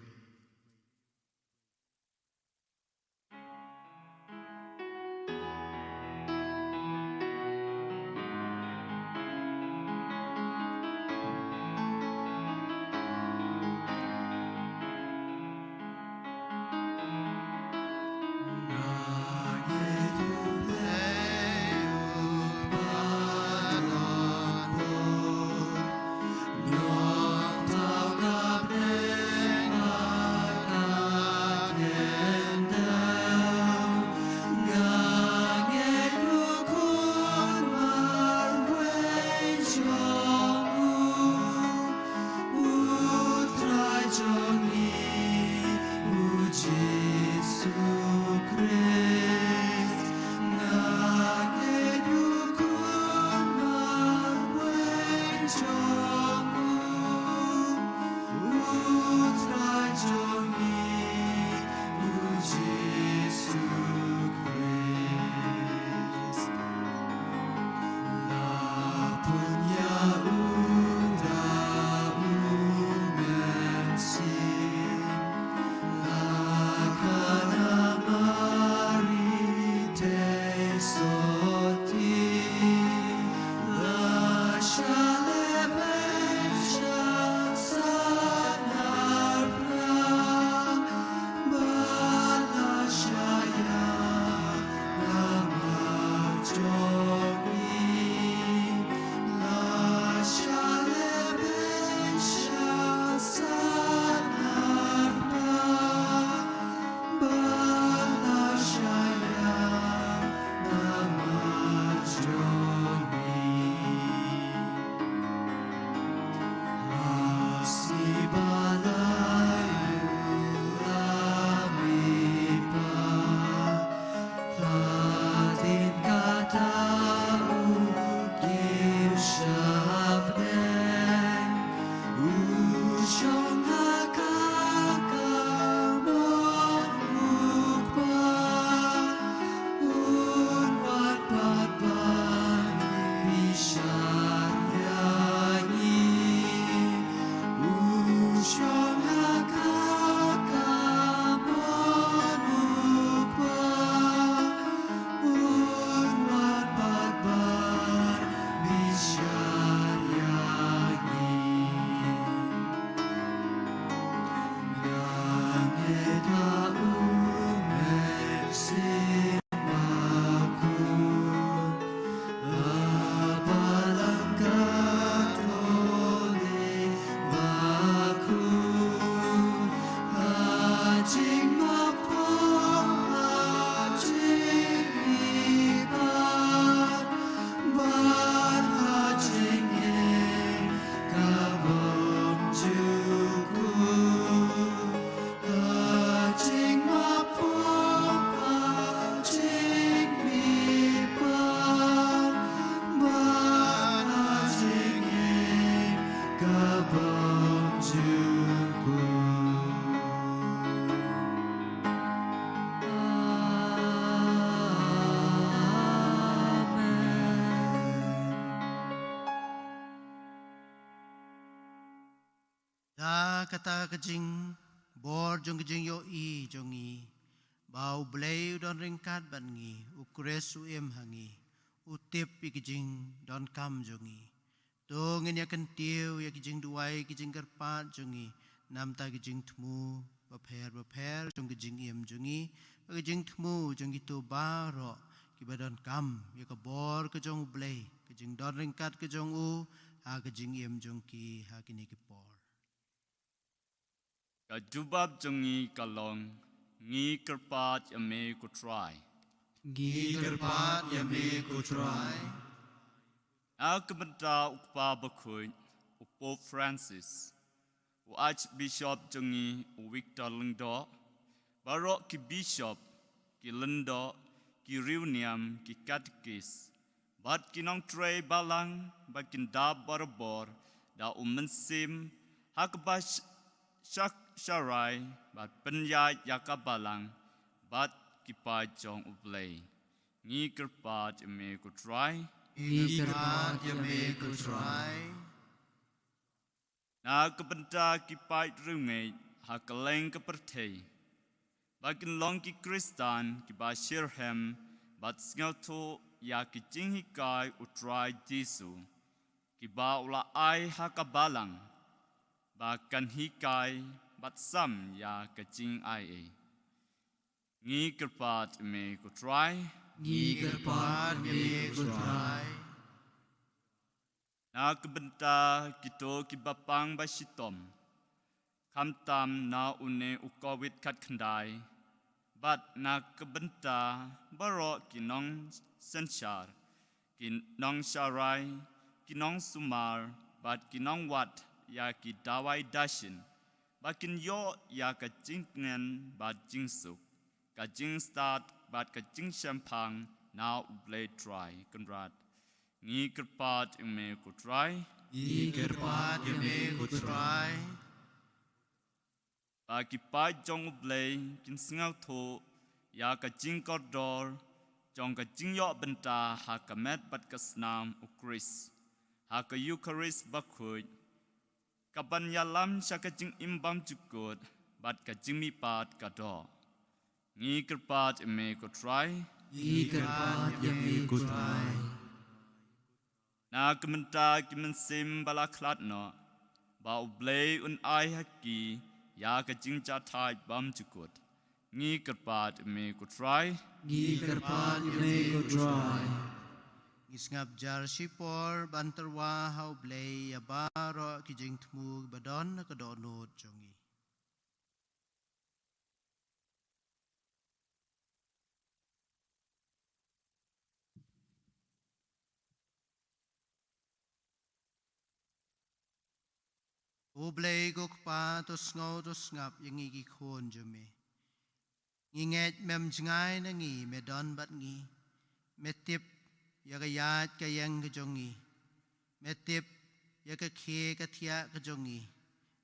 Da kata ka jingbor jong ka jingïohi jong ngi ba U Blei u don ryngkat bad ngi, U Khrist u im ha ngi, u tip ïa ka jingdonkam jong ngi. To ngin ïa kyntiew ïa ka jingduwai, ka jingkyrpad jong ngi namar ka jingthmu bapher bapher jong ka jingim jong ngi, ka jingthmu jong kito baroh kiba donkam ïa ka bor ka jong U Blei, ka jingdon ryngkat ka jong u ha ka jingim jong ki ha kine ki por. Ka jubab jong ngi ka long, ngi kyrpad ïa me ko Trai. Ngi kyrpad ïa me ko Trai. Na ka bynta u Kpa Bakhuid, u Pope Francis, u Archbishop jong ngi u Victor Lyngdoh, baroh ki bishop, ki lyngdoh, ki riewniam, ki katekis, bad ki nongtrei balang ba kin da barabor da u mynsiem ha kaba sh-, shak sharai bad pynïaid ïa ka balang bad ki paid jong U Blei. Ngi kyrpad ïa me ko Trai. Ngi kyrpad ïa me ko Trai. Na ka bynta ki paid riewngeit ha kylleng ka pyrthei, ba kin long ki Khristan kiba shitrhem bad sngewthuh ïa ki jinghikai u Trai Jisu, kiba u la ai ha ka balang, ba kan hikai bad sam ïa ka jingaiei. Ngi kyrpad ïa me ko Trai. Ngi kyrpad ïa me ko Trai. Na ka bynta kito kiba pang ba shitom, khamtam na une u Covid khatkhyndai, bad na ka bynta baroh ki nongsynshar, ki nongsharai, ki nongsumar, bad ki nongwad ïa ki dawai dashin, ba kin ïoh ïa ka jingtngen bad jingsuk, ka jingstad bad ka jingshemphang na U Blei Trai Kynrad. Ngi kyrpad ïa me ko Trai. Ngi kyrpad ïa me ko Trai. Ba ki paid jong U Blei kin sngewthuh ïa ka jingkordor jong ka jingïoh bynta ha ka met bad ka snam U Khrist, ha ka Eukharist bakhuid, kaban ïalam sha ka jingim bymjukut bad ka jingmihpat ka doh. Ngi kyrpad ïa me ko Trai. Ngi kyrpad ïa me ko Trai. Na ka bynta ki mynsiem ba la khlad noh, ba U Blei un ai ha ki ïa ka jingjahthait bymjukut. Ngi kyrpad ïa me ko Trai. Ngi kyrpad ïa me ko Trai. Ngi sngap jar shipor ban tyrwa ha U Blei ïa baroh ki jingthmu ba don ha ka dohnud jong ngi. U Blei ko Kpa, to sngew to sngap ïa ngi ki khun jong me. Ngi ngeit mem jngai na ngi, me don bad ngi. Me tip ïa ka ïaid ka ïeng ka jong ngi. Me tip ïa ka khie ka thiah ka jong ngi.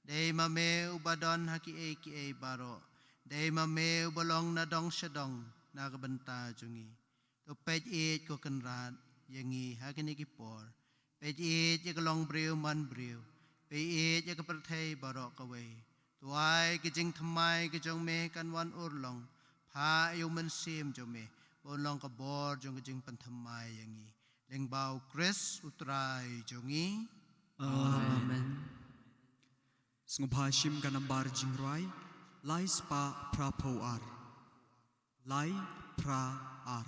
Dei ma me uba don ha kiei kiei baroh. Dei ma me uba long na dong sha dong na ka bynta jong ngi. To peit ïeit ko Kynrad ïa ngi ha kine ki por. Peit ïeit ïa ka longbriew manbriew. Peit ïeit ïa ka pyrthei baroh kawei. To ai ka jingthymmai ka jong me kan wan urlong. Phah ïa u Mynsiem jong me ba un long ka bor jong ka jingpynthymmai ïa ngi. Lyngba U Khrist U Trai jong ngi. Amen. Sngewbha shim ka nambar jingrwai lai spah phra phew ar. Lai phra ar.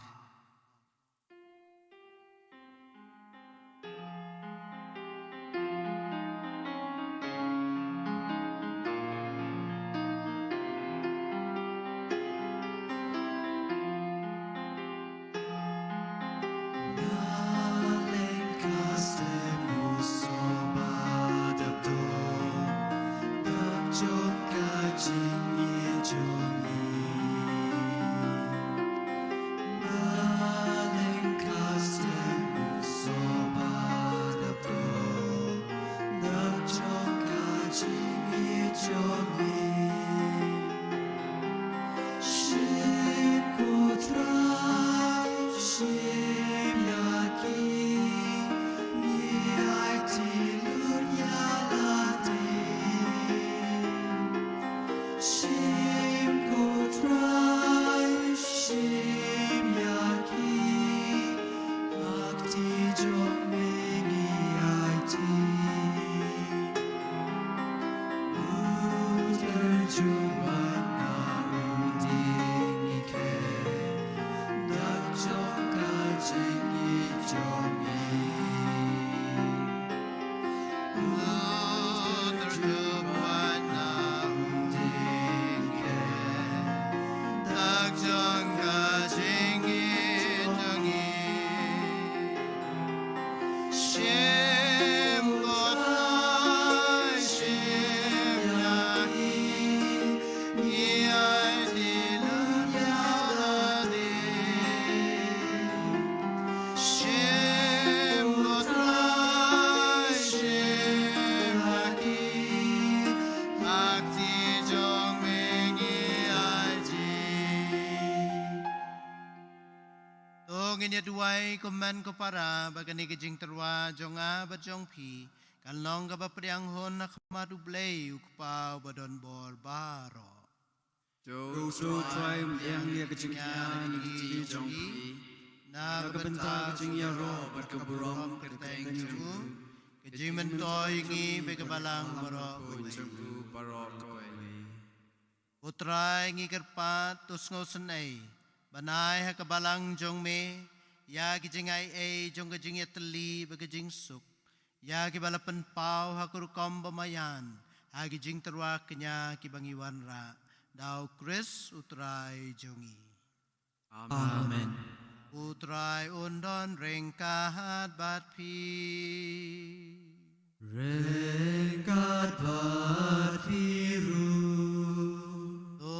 duwai ko hynmen ko para ba kane ka jingtyrwa jong nga bad jong phi kan long kaba pdiang hun ha khmat U Blei U Kpa uba don bor baroh. To U Trai, um pdiang ïa ka jingkñia na ki kti jong phi, na ka bynta ka jingïaroh bad ka burom kyrteng jong u, ka jingmyntoi ïa ngi bad ka balang baroh kawei. Jong u baroh kawei. Ko Trai, ngi kyrpad, to sngewsynei ban ai ha ka balang jong me ïa ki jingai ei jong ka jingïatylli bad ka jingsuk ïa kiba la pynpaw ha ka rukom ba maïan ha ki jingtyrwa kñia kiba ngi wanrah da U Khrist U Trai jong ngi. Amen. U Trai un don ryngkat bad phi. Ryngkat bad phi ruh. To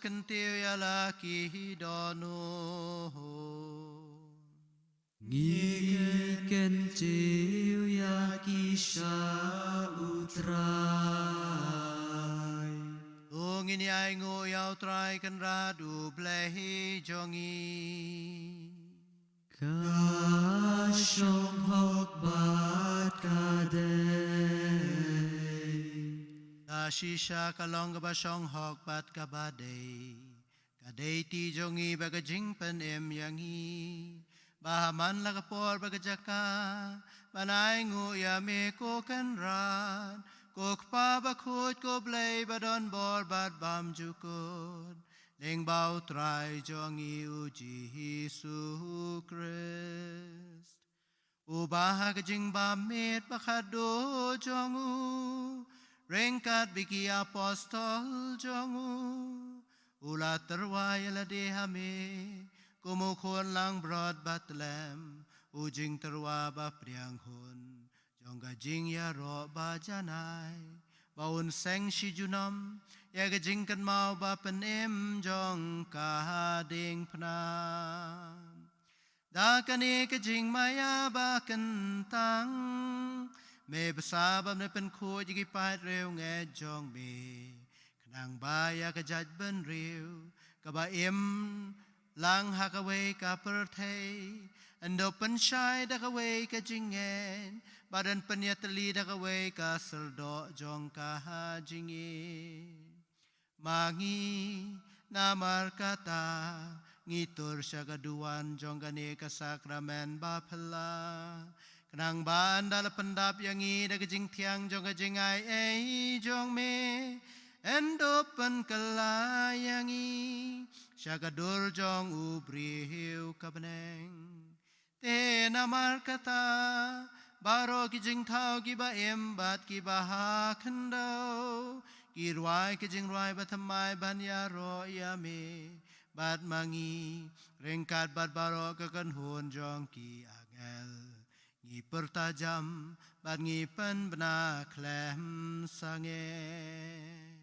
kyntiew ïa la ki dohnud. Ngi kyntiew ïa ki sha U Trai. To ngin ïai nguh ïa U Trai Kynrad U Blei jong ngi. Ka shong hok bad ka dei. Ka shisha ka long kaba shong hok bad kaba dei. Ka dei ti jong ngi bad ka jingpynim ïa ngi ba ha man la ka por bad ka jaka ban ai nguh ïa me ko Kynrad, ko Kpa bakhuid, ko Blei ba don bor bad bymjukut, lyngba U Trai jong ngi U Jisu Khrist. Uba ha ka jingbam miet bakhatduh jong u ryngkat bad ki apostol jong u, u la tyrwa ïa lade ha me kum u khun langbrot ba tlem, u jingtyrwa ba pdiang hun jong ka jingïaroh ba janai, ba un seng shi junom ïa ka jingkynmaw ba pynim jong ka diengphna. Da kane ka jingmaïa ba kyntang, me bsa bad me pynkhuid ïa ki paid riewngeit jong me, khnang ba ïa ka jaitbynriew kaba im lang ha kawei ka pyrthei yn dup pynshai da kawei ka jingngeit bad yn pynïatylli da kawei ka syrdoh jong ka jingim. Ma ngi, namar kata, ngi tur sha ka duwan jong kane ka sakramen ba phylla, khnang ba ynda la pyndap ïa ngi da ka jingthiang jong ka jingai ei jong me, yn dup pynkylla ïa ngi sha ka dur jong u briew ka bneng. Te namar kata, baroh ki jingthaw kiba im bad kiba ha khyndew, ki rwai ki jingrwai ba thymmai ban ïaroh ïa me bad ma ngi, ryngkat bad baroh ka kynhun jong ki angel, ngi pyrta jam bad ngi pynbna khlem sangeh.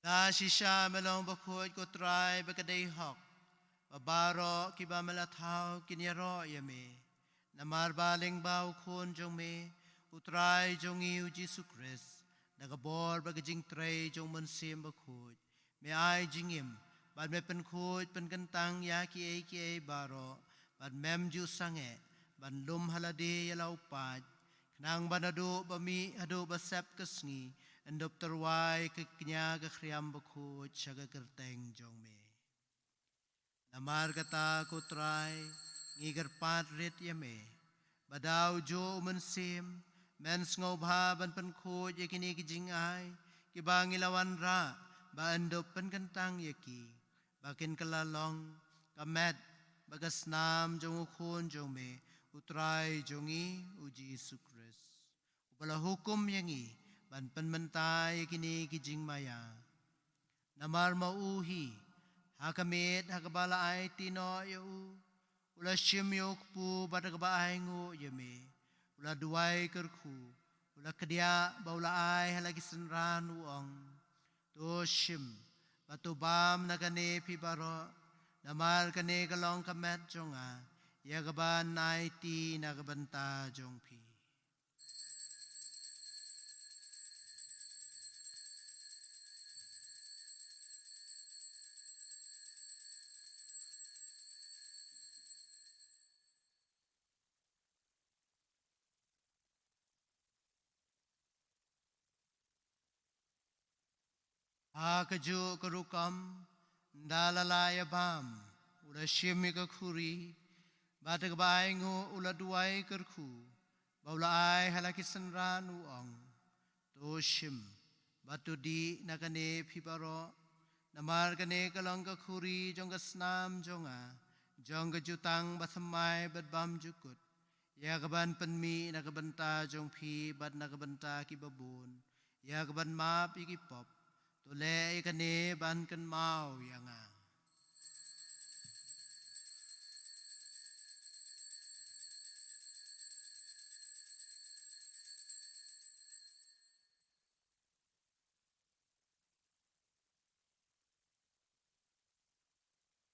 Da shisha me long bakhuid, ko Trai, ba ka dei hok ba baroh kiba me la thaw kin ïaroh ïa me. Namar ba lyngba u Khun jong me, u Trai jong ngi u Jisu Khrist, da ka bor bad ka jingtrei jong u Mynsiem Bakhuid, me ai jingim bad me pynkhuid pynkyntang ïa kiei kiei baroh, bad mem ju sangeh ban lum ha lade ïa la u paid, khnang ba naduh ba mih haduh ba sep ka sngi, yn dup tyrwa ïa ka kñia ka khriam bakhuid sha ka kyrteng jong me. Namar kata, ko Trai, ngi kyrpad rit ïa me ba da ujuh u Mynsiem men sngewbha ban pynkhuid ïa kine ki jingai kiba ngi la wanrah, ba yn dup pynkyntang ïa ki, ba kin kylla long ka met bad ka snam jong u Khun jong me, u Trai jong ngi u Jisu Khrist, uba la hukum ïa ngi ban pynmynta ïa kine ki jingmaïa. Namar ma u hi, ha ka miet ha kaba la aiti noh ïa u, u la shim ïa u kpu bad ha kaba ainguh ïa me, u la duwai kyrkhu, u la kdiah bad u la ai ha la ki synran, u ong: To shim bad to bam na kane phi baroh, namar kane ka long ka met jong nga, ïa kaban aiti na ka bynta jong phi. Ha kajuh ka rukom, ynda la lah ïa bam, u la shim ïa ka khuri, bad ha kaba ainguh u la duwai kyrkhu, bad u la ai ha la ki synran, u ong: To shim bad to dih na kane phi baroh, namar kane ka long ka khuri jong ka snam jong nga, jong ka jutang bathymmai bad bymjukut, ïa kaban pynmih na ka bynta jong phi bad na ka bynta kiba bun, ïa kaban map ïa ki pop. To leh ïa kane ban kynmaw ïa nga.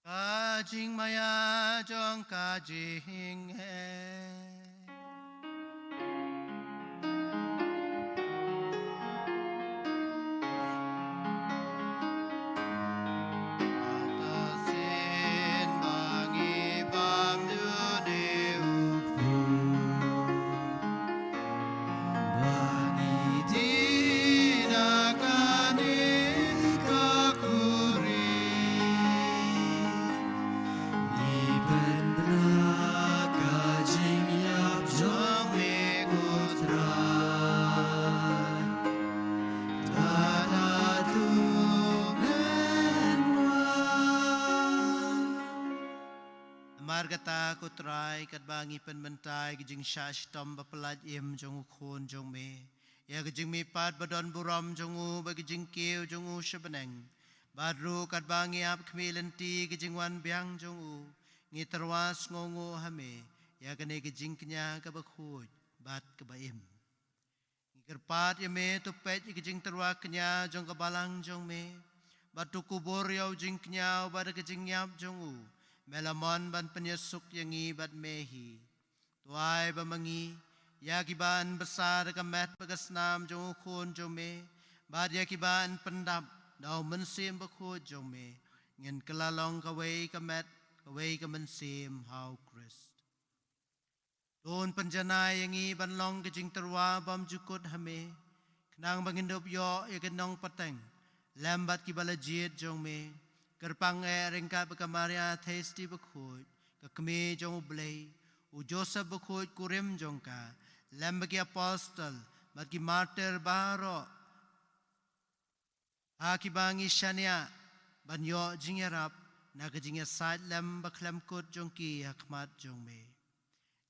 Ka jingmaïa jong ka jingeh. Kata sien ba ngi bam juni u kpu, ba ngi dih na kane ka khuri, ngi pynbna ka jingïap jong me, ko Trai. Tata tu men wa. Namar kata, ko Trai, katba ngi pynmynta ïa ka jingshah shitom bapyllait im jong u Khun jong me, ïa ka jingmihpat badonburom jong u bad ka jingkiew jong u sha bneng, bad ruh katba ngi ap khmih lynti ïa ka jingwan biang jong u, ngi tyrwa sngewnguh ha me ïa kane ka jingkñia kaba khuid bad kaba im. Ngi kyrpad ïa me, to peit ïa ka jingtyrwa kñia jong ka balang jong me, bad to kubur ïa u jingkñia, bad da ka jingïap jong u me la mon ban pynïasuk ïa ngi bad me hi. To ai ba ma ngi, ïa kiba yn bsa da ka met bad ka snam jong u Khun jong me, bad ïa kiba yn pyndap da u Mynsiem Bakhuid jong me, ngin kylla long kawei ka met, kawei ka mynsiem ha u Khrist. To un pynjanai ïa ngi ban long ka jingtyrwa bymjukut ha me, khnang ba ngin dup ïoh ïa ka nongpateng lem bad kiba la jied jong me, kyrpang eh ryngkat bad ka Maria Theisotti Bakhuid, ka Kmie jong u Blei, u Joseph Bakhuid kurim jong ka, lem bad ki apostol bad ki martyr baroh, ha kiba ngi shaniah ban ïoh jingïarap na ka jingïasaid lem bakhlem kut jong ki ha khmat jong me.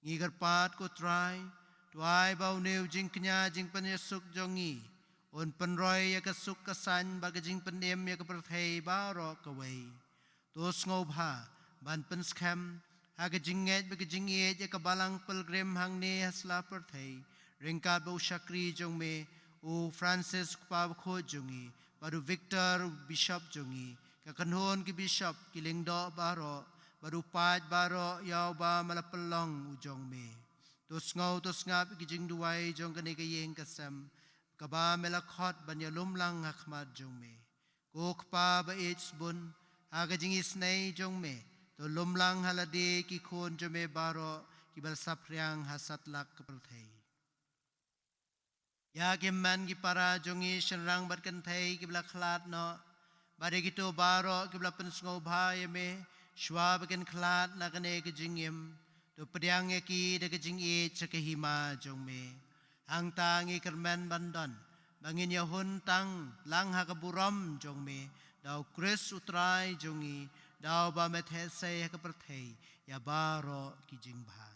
Ngi kyrpad, ko Trai, to ai ba une u jingkñia jingpynïasuk jong ngi un pynroi ïa ka suk ka saiñ bad ka jingpynim ïa ka pyrthei baroh kawei. To sngewbha ban pynskhem ha ka jingngeit bad ka jingïeit ïa ka balang pilgrim hangne ha sla pyrthei, ryngkat bad u shakri jong me u Francis, u Kpa Bakhuid jong ngi, bad u Victor u bishop jong ngi, ka kynhun ki bishop, ki lyngdoh baroh, bad u paid baroh ïa uba me la pynlong u jong me. To sngew to sngap ïa ki jingduwai jong kane ka ïing ka sem, kaba me la khot ban ïalum lang ha khmat jong me. Ko Kpa ba ïeit sbun, ha ka jingisynei jong me, to lum lang ha lade ki khun jong me baroh kiba la saphriang ha satlak ka pyrthei. Ïa ki hynmen ki para jong ngi shynrang bad kynthei kiba la khlad noh, bad ïa kito baroh kiba la pynsngewbha ïa me shuwa ba kin khlad na kane ka jingim, to pdiang ïa ki da ka jingïeit sha ka hima jong me. Hangta ngi kyrmen ban don ba ngin ïahun tang lang ha ka burom jong me, da u Khrist u Trai jong ngi, da uba me theh sei ha ka pyrthei ïa baroh ki jingbha.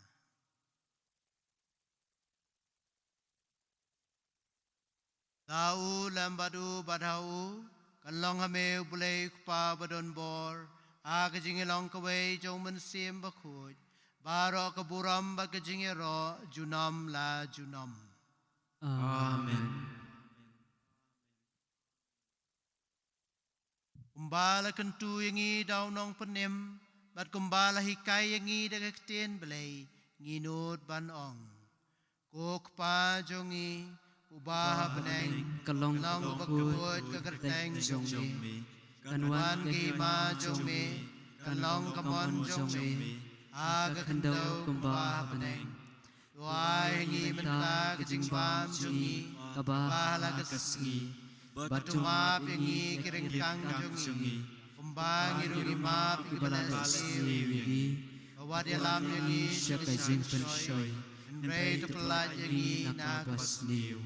Da u lem bad u bad ha u, kan long ha me U Blei U Kpa ba don bor, ha ka jingïalong kawei jong U Mynsiem Bakhuid, baroh ka burom bad ka jingïaroh junom la junom. Amen. Kumba la kyntu ïa ngi da u Nongpynim, bad kumba la hikai ïa ngi da ka ktien Blei, ngi nud ban ong: Ko Kpa jong ngi uba ha bneng, ka long bakhuid ka kyrteng jong me. Kan wan ka hima jong me, kan long ka mon jong me, ha ka khyndew kumba ha bneng. To ai ha ngi mynta ka jingbam jong ngi kaba ha la ka sngi, bad to map ïa ngi ki ryngkang jong ngi, kumba ngi ruh ngi map ïa kiba la sniew ïa ngi. Wat ïalam ïa ngi sha ka jingpynshoi, hynrei to pyllait ïa ngi na kaba sniew.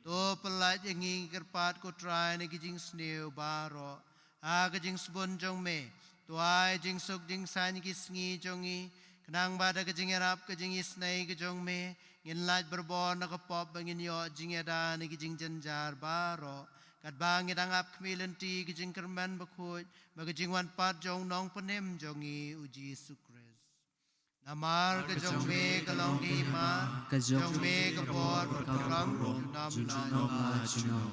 To pyllait ïa ngi, ngi kyrpad ko Trai, na ki jingsniew baroh, ha ka jingsbun jong me. To ai jingsuk jingsaiñ ki sngi jong ngi, khnang ba da ka jingïarap ka jingisynei ka jong me, ngin lait barabor na ka pop, ba ngin ïoh jingïada na ki jingjynjar baroh, katba ngi dang ap khmih lynti ka jingkyrmen bakhuid bad ka jingwan pat jong u Nongpynim jong ngi u Jisu Khrist. Namar ka jong me ka long ka hima, ka jong me ka bor bad ka burom, junom la junom.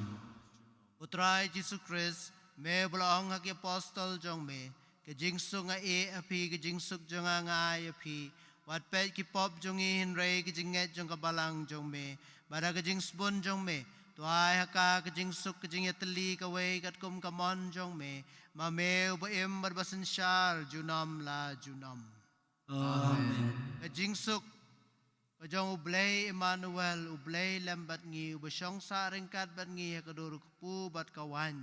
Ko Trai Jisu Khrist, me ba la ong ha ki apostol jong me: Ka jingsuk nga ai ha phi, ka jingsuk jong nga nga ai ha phi. Wat peit ki pop jong ngi, hynrei ka jingngeit jong ka balang jong me. Bad da ka jingsbun jong me, to ai ha ka ka jingsuk ka jingïatylli kawei katkum ka mon jong me, ma me uba im bad ba synshar junom la junom. Amen. Ka jingsuk ka jong U Blei Immanuel, U Blei lem bad ngi, uba shong sah ryngkat bad ngi ha ka dur ka kpu bad ka waiñ,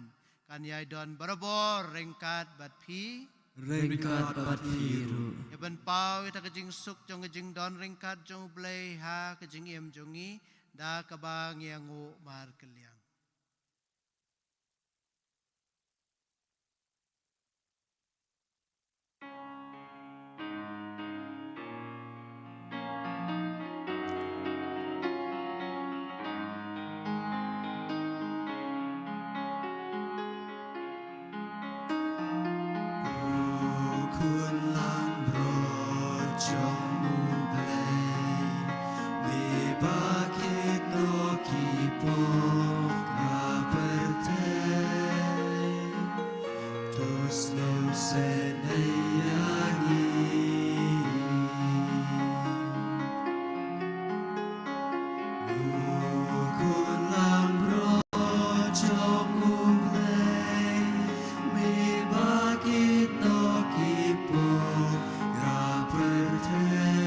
kan ïai don barabor ryngkat bad phi. Ryngkat bad phi ruh. Ïa ban paw ïa ka jingsuk jong ka jingdon ryngkat jong U Blei ha ka jingim jong ngi, da kaba ngi ïanguh markylliang. Khun langbrot jong U Blei, me ba kit noh ki pop ka pyrthei, to sngewsynei ïa ngi. Ko khun langbrot jong U Blei, me ba kit noh ki pop ka pyrthei,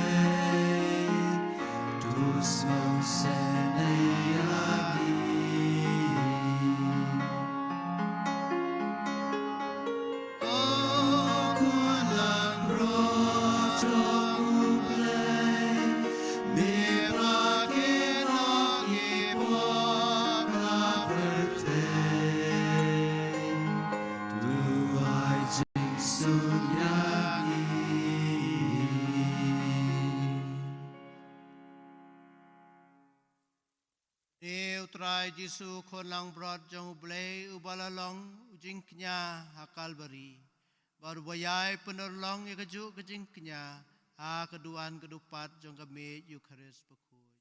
to sngewsynei ïa ngi. Ko khun langbrot jong U Blei, me ba kit noh ki pop ka pyrthei, to ai jingsuk ïa ngi. Te U Trai Jisu, khun langbrot jong U Blei, uba la long u jingkñia ha Kalbari, bad uba ïai pynurlong ïa kajuh ka jingkñia ha ka duwan ka dupat jong ka miej Eukharist bakhuid,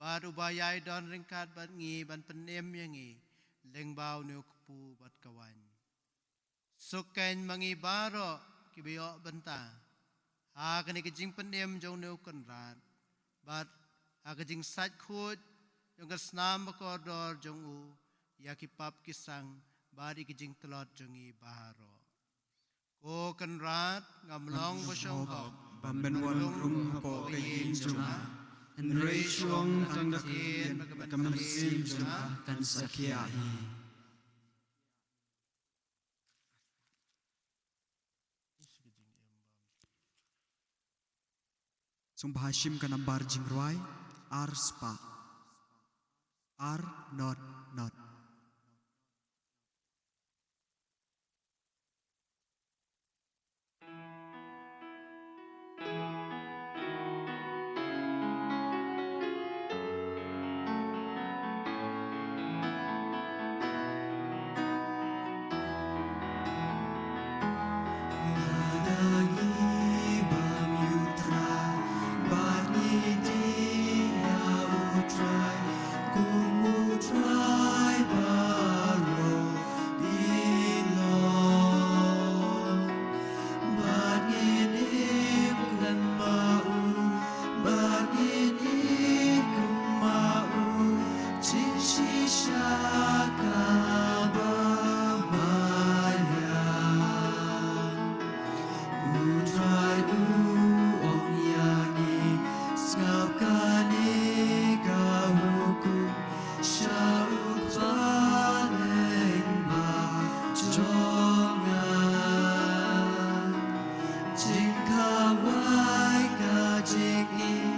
bad uba ïai don ryngkat bad ngi ban pynim ïa ngi lyngba une u kpu bad ka waiñ. Suk kein ma ngi baroh kiba ïoh bynta ha kane ka jingpynim jong une u kynrad bad ha ka jingsait khuid jong ka snam bakordor jong u ïa ki pap ki sang bad ïa ki jingtlot jong ngi baroh. Ko Kynrad, ngam long ba shong hok ba men wan rung hapoh ka ïing jong nga, hynrei shu ong tang da ka ktien bad ka mynsiem jong nga kan sa khia hi. Sngewbha shim ka nambar jingrwai ar spah ar not not. U Trai u ong ïa ngi, sngap kane ka hukum sha u Kpa lyngba jong nga. Jingkhawai ka jingim,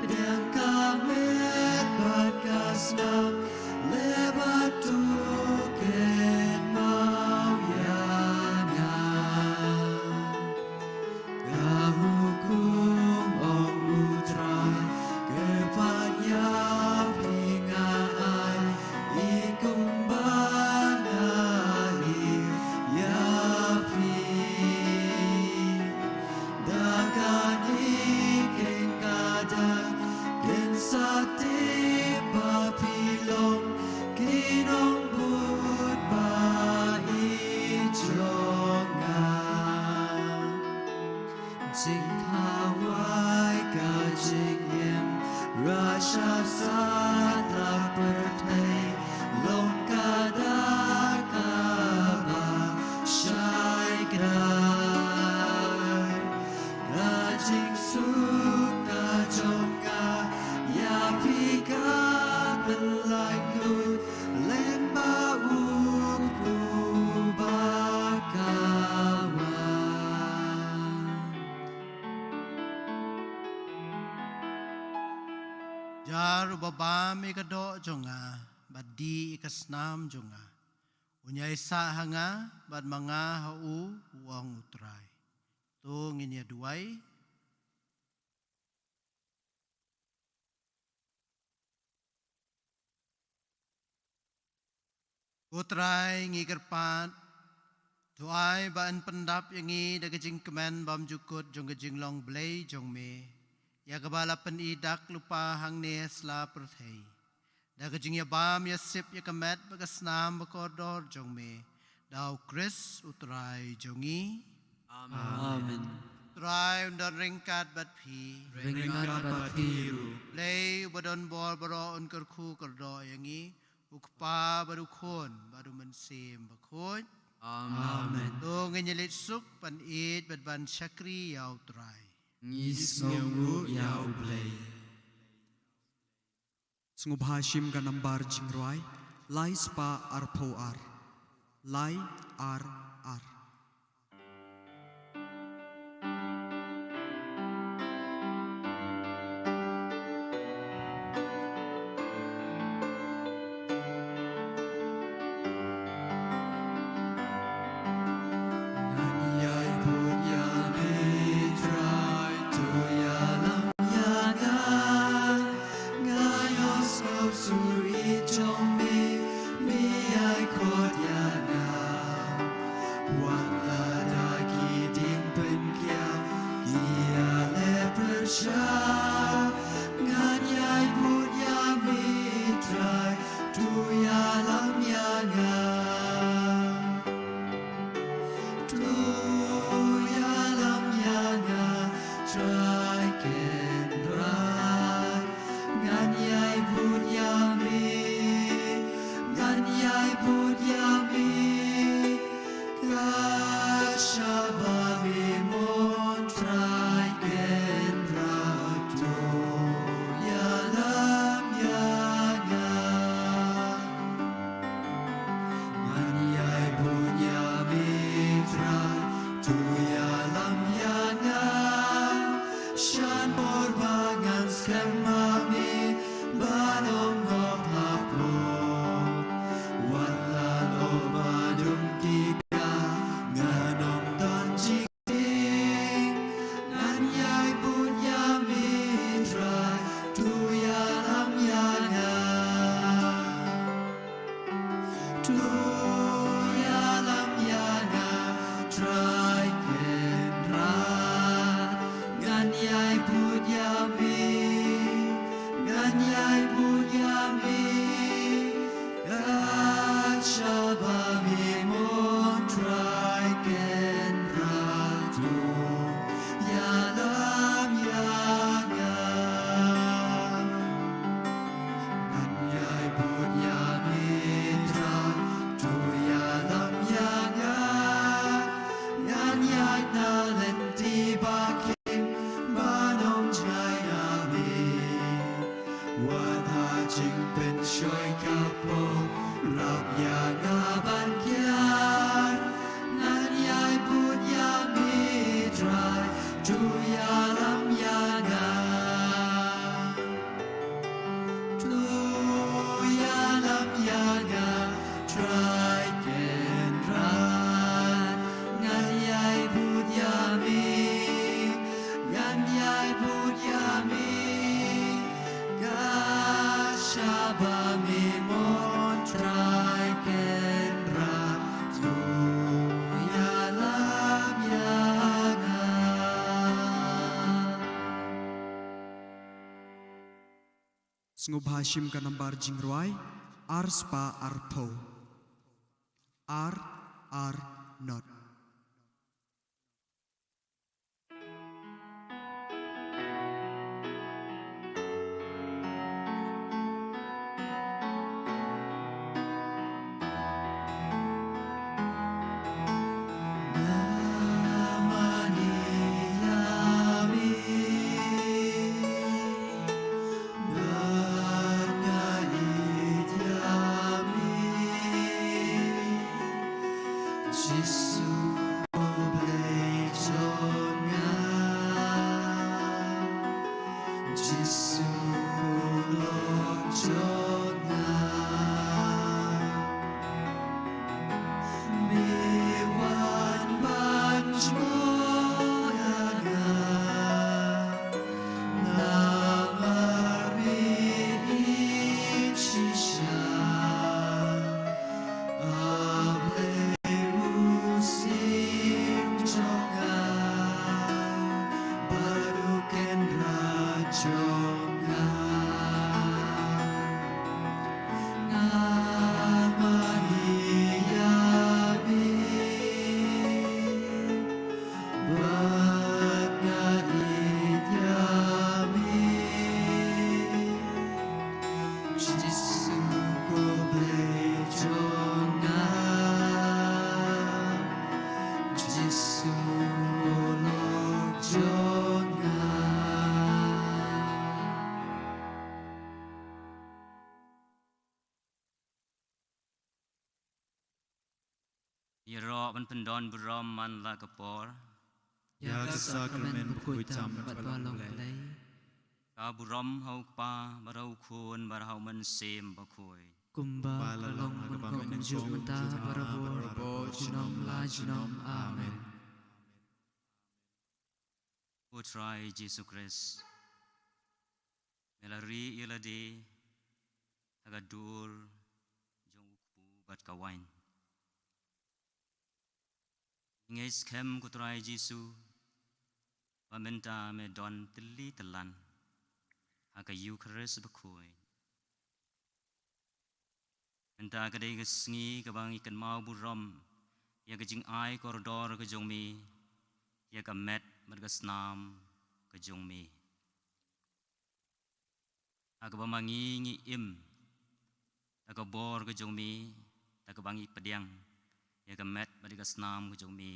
pdiang ka met bad ka snam, leh bad to kynmaw ïa nga. Ka hukum, ong U Trai, kyrpad ïa phi nga ai, i kumba nga ai ïa phi. Da kane keiñ ka dak kin sa tip ba phi long ki nongbud ba ïeit jong nga. Jingkhawai ka jingim, Rasha satlak pyrthei, long ka dak kaba shai kdar. Ka jingsuk ka jong nga ïa phi ka pynlait lut, lyngba u kpu bad ka waiñ. Jar uba bam ïa ka doh jong nga bad dih ïa ka snam jong nga, un ïai sah ha nga bad ma nga ha u, u ong U Trai. To ngin ïa duwai. Ko Trai, ngi kyrpad, to ai ba yn pyndap ïa ngi da ka jingkmen bymjukut jong ka jinglong Blei jong me, ïa kaba la pyni dak lypa hangne sla pyrthei, da ka jingïabam ïasip ïa ka met bad ka snam bakordor jong me, da U Khrist U Trai jong ngi. Amen. Amen. Trai un don ryngkat bad phi. Ryngkat bad phi ruh. Blei uba don bor baroh un kyrkhu kyrdoh ïa ngi, U Kpa bad U Khun bad U Mynsiem Bakhuid. Amen. To ngin ïa leit suk ban ïeit bad ban shakri ïa U Trai. Ngi sngewnguh ïa U Blei. Sngewbha shim ka nambar jingrwai lai spah arphew ar, lai ar ar. Ngan ïai bud ïa me Trai, to ïalam ïa nga. Nga ïohsngew sur ïeit jong me, me ïai khot ïa nga. Mami, ba nong ngop hapoh. Wat la lo ba dum ki ka, ngan ong don jingting. Ngan ïai bud ïa mi Trai, to ïalam ïa nga. To ïalam ïa nga, Trai Kynrad. Ngan ïai bud ïa mi. Ngan ïai bud ïa mi. Kat shaba mi mon Trai Kynrad, to ïalam ïa nga. Ngan ïai bud ïa mi Trai, to ïalam ïa nga. Ngan ïaid na lynti ba khim, ba nongjngai na mi. Wat ha jingpynshoi kpoh, rap ïa nga ban kiar. Ngan ïai bud ïa mi Trai, to ïalam ïa nga. To ïalam ïa nga, Trai Kynrad. Ngan ïai bud ïa mi, ngan ïai bud ïa mi. Kat shaba mi mon Trai Kynrad, to ïalam ïa nga. Sngewbha shim ka nambar jingrwai ar spah arphew. Ar ar not. Jisu, ko Blei jong nga. Jisu, ko Lord jong nga. Me wan ban jngoh ïa nga. Namar me ïeit shisha. A Blei u Syiem jong nga, bad u Kynrad jong nga. Nga mane ïa me. Bad nga ïeit ïa me. Jisu ko Blei jong nga. Jisu ko Lord jong nga. Ïaroh ban pyndon burom man la ka por. Ïa ka sakramen bakhuid tam bad ba long Blei. Ka burom ha u Kpa bad ha u Khun bad ha u Mynsiem Bakhuid. Kumba ka long ha kaba mynjur mynta bad barabor junom la junom. Amen. Ko Trai Jisu Khrist, me la rieh ïa lade ha ka dur jong u kpu bad ka waiñ. Ngi ngeit skhem ko Trai Jisu ba mynta me don tylli tyllan ha ka Eukharist bakhuid. Mynta ka dei ka sngi kaba ngi kynmaw burom ïa ka jingai kordor ka jong me, ïa ka met bad ka snam ka jong me. Ha kaba ma ngi ngi im da ka bor ka jong me, da kaba ngi pdiang ïa ka met bad ïa ka snam ka jong me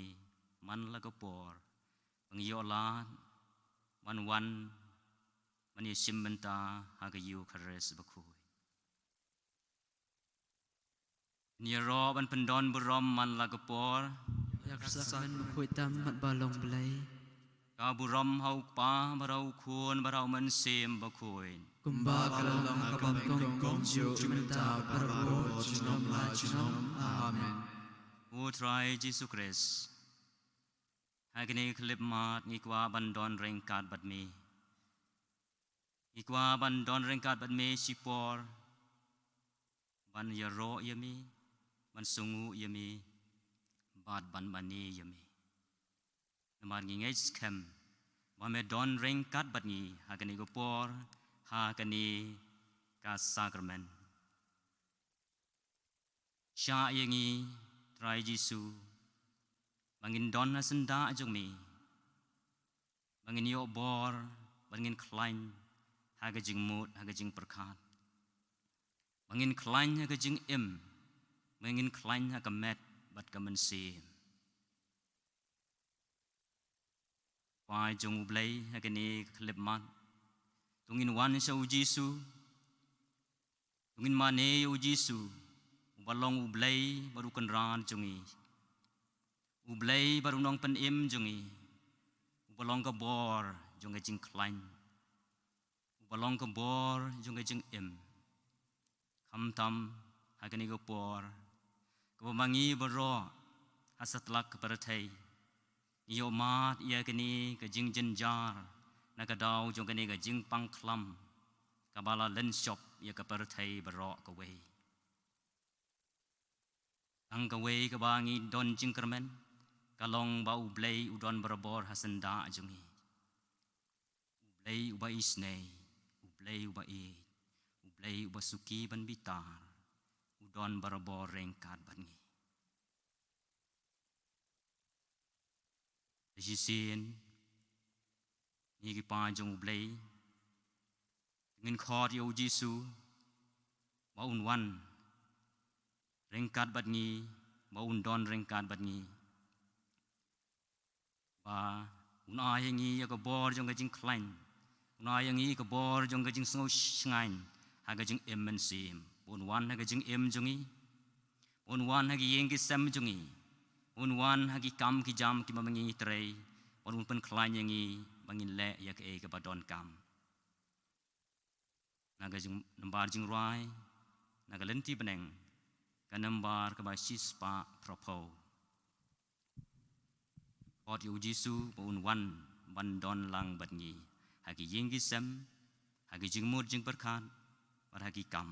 man la ka por, ba ngi ïoh lad ban wan ban ïashim bynta ha ka Eukharist bakhuid. Ngin ïaroh ban pyndon burom man la ka por. Ïa ka sakramen bakhuid tam bad ba long Blei. Ka burom ha u Kpa, bad ha u Khun, bad ha u Mynsiem Bakhuid. Kumba ka la long ha kaba nyngkong, kumjuh mynta, bad barabor, junom la junom. Amen. Ko Trai Jisu Khrist, ha kane ka khyllipmat ngi kwah ban don ryngkat bad me. Ngi kwah ban don ryngkat bad me shipor, ban ïaroh ïa me, ban sngewnguh ïa me, bad ban mane ïa me. Namar ngi ngeit skhem ba me don ryngkat bad ngi ha kane ka por, ha kane ka sakramen. Shah ïa ngi, Trai Jisu, ba ngin don ha syndah jong me, ba ngin ïoh bor, ba ngin khlaiñ ha ka jingmut, ha ka jingpyrkhat, ba ngin khlaiñ ha ka jingim, ba ngin khlaiñ ha ka met bad ka mynsiem. Kpa jong U Blei, ha kane ka khyllipmat, to ngin wan sha U Jisu, to ngin mane ïa U Jisu, uba long U Blei bad U Kynrad jong ngi, U Blei bad U Nongpynim jong ngi, uba long ka bor jong ka jingkhlaiñ, uba long ka bor jong ka jingim. Khamtam ha kane ka por, kaba ma ngi baroh ha satlak ka pyrthei ngi ïohmad ïa kane ka jingjynjar na ka daw jong kane ka jingpang khlam, kaba la lynshop ïa ka pyrthei baroh kawei. Tang kawei kaba ngi don jingkyrmen, ka long ba U Blei u don barabor ha syndah jong ngi. U Blei uba isynei, U Blei uba ïeit, U Blei uba suki ban bitar, u don barabor ryngkat bad ngi. Te shisien, ngi ki paw jong U Blei, ngin khot ïa U Jisu ba un wan ryngkat bad ngi, ba un don ryngkat bad ngi, ba un ai ïa ngi ïa ka bor jong ka jingkhlaiñ, un ai ïa ngi ka bor jong ka jingsngew shngaiñ ha ka jingim mynsiem. Ba un wan ha ka jingim jong ngi, ba un wan ha ki ïing ki sem jong ngi, ba un wan ha ki kam ki jam kiba ma ngi trei, ba un pynkhlaiñ ïa ngi ba ngin leh ïa kaei kaba donkam. Na ka jing, nambar jingrwai na ka lynti bneng, ka nambar kaba shispah phraphew. Khot ïa U Jisu ba un wan ban don lang bad ngi ha ki ïing ki sem, ha ki jingmut jingpyrkhat, bad ha ki kam.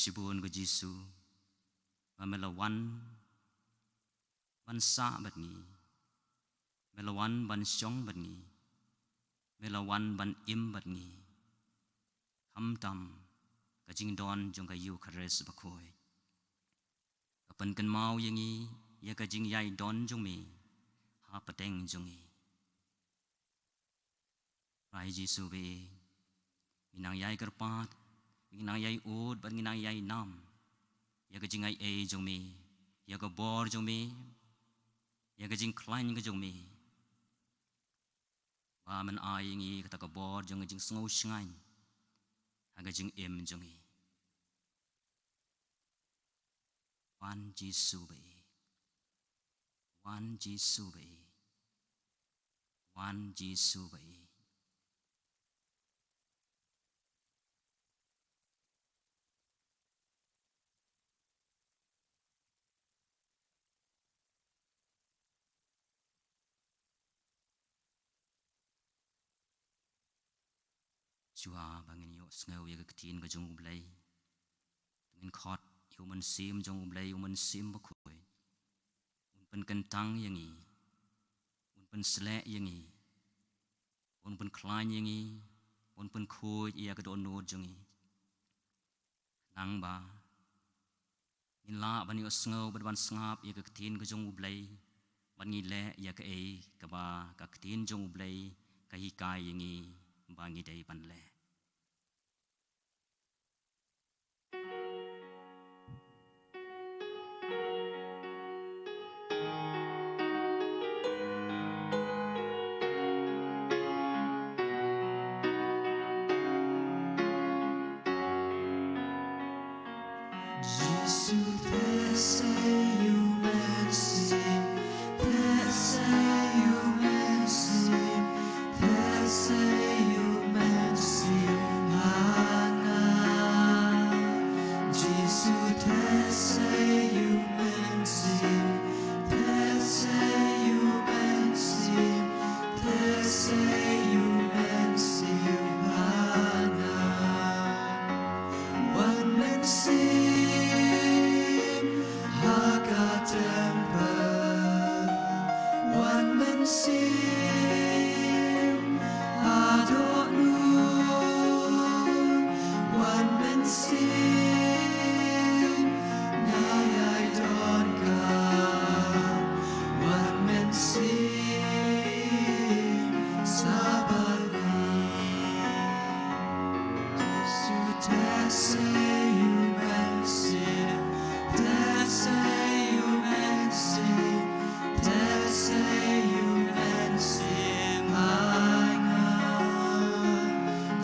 shibun ko Jisu, ba me la wan ban sah bad ngi, me la wan ban shong bad ngi, me la wan ban im bad ngi. Khamtam ka jingdon jong ka Ïukharist Bakhuid ka pynkynmaw ïa ngi ïa ka jingïaidon jong me hapdeng jong ngi. Trai Jisu ba ïeit, ngi nang ïai kyrpad, ngi nang ïai ud bad ngi nang ïai nam ïa ka jingaiei jong me, ïa ka bor jong me, ïa ka jingkhlaiñ ka jong me, ba men ai ïa ngi kata ka bor jong ka jingsngew shngaiñ ha ka jingim jong ngi. Wan Jisu ba ïeit. Wan Jisu ba ïeit. Wan Jisu ba ïeit. Shuwa ba ngin ïohsngew ïa ka ktien ka jong U Blei, to ngin khot ïa U Mynsiem jong U Blei, U Mynsiem Bakhuid, un pynkyntang ïa ngi, un pynsleh ïa ngi, un pynkhlaiñ ïa ngi, un pynkhuid ïa ka dohnud jong ngi. Khnang ba ngin lah ban ïohsngew bad ban sngap ïa ka ktien ka jong U Blei, bad ngin leh ïa kaei kaba ka ktien jong U Blei ka hikai ïa ngi ba ngi dei ban leh. Jisu, theh sei ïa U Mynsiem, theh sei ïa U Mynsiem, theh sei ïa U Mynsiem ha nga. Jisu, theh sei ïa U Mynsiem, theh sei ïa U Mynsiem, theh sei ïa U Mynsiem ha nga. Wan Mynsiem ha ka temple, wan Mynsiem ha dohnud, wan Mynsiem nga ïai don ka, wan Mynsiem sa bad ngi. Jisu, theh sei ïa U Mynsiem, theh sei ïa U Mynsiem, theh sei ïa U Mynsiem ha nga.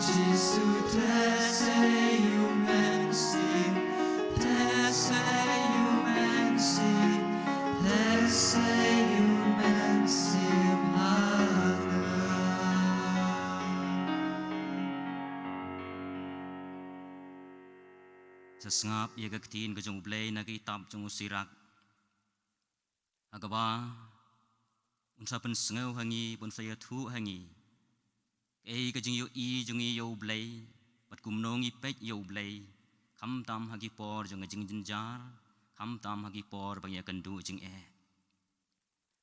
Jisu, theh sei ïa U Mynsiem, theh sei ïa U Mynsiem, theh sei ïa U Mynsiem ha nga. Sa sngap ïa ka ktien ka jong U Blei na ka kitab jong u Sirak, ha kaba un sa pynsngew ha ngi, bun sa ïathuh ha ngi kaei ka jingïohi jong ngi ïa U Blei, bad kumno ngi peit ïa U Blei, khamtam ha ki por jong ka jingjynjar, khamtam ha ki por ba ngi ïakynduh jingeh.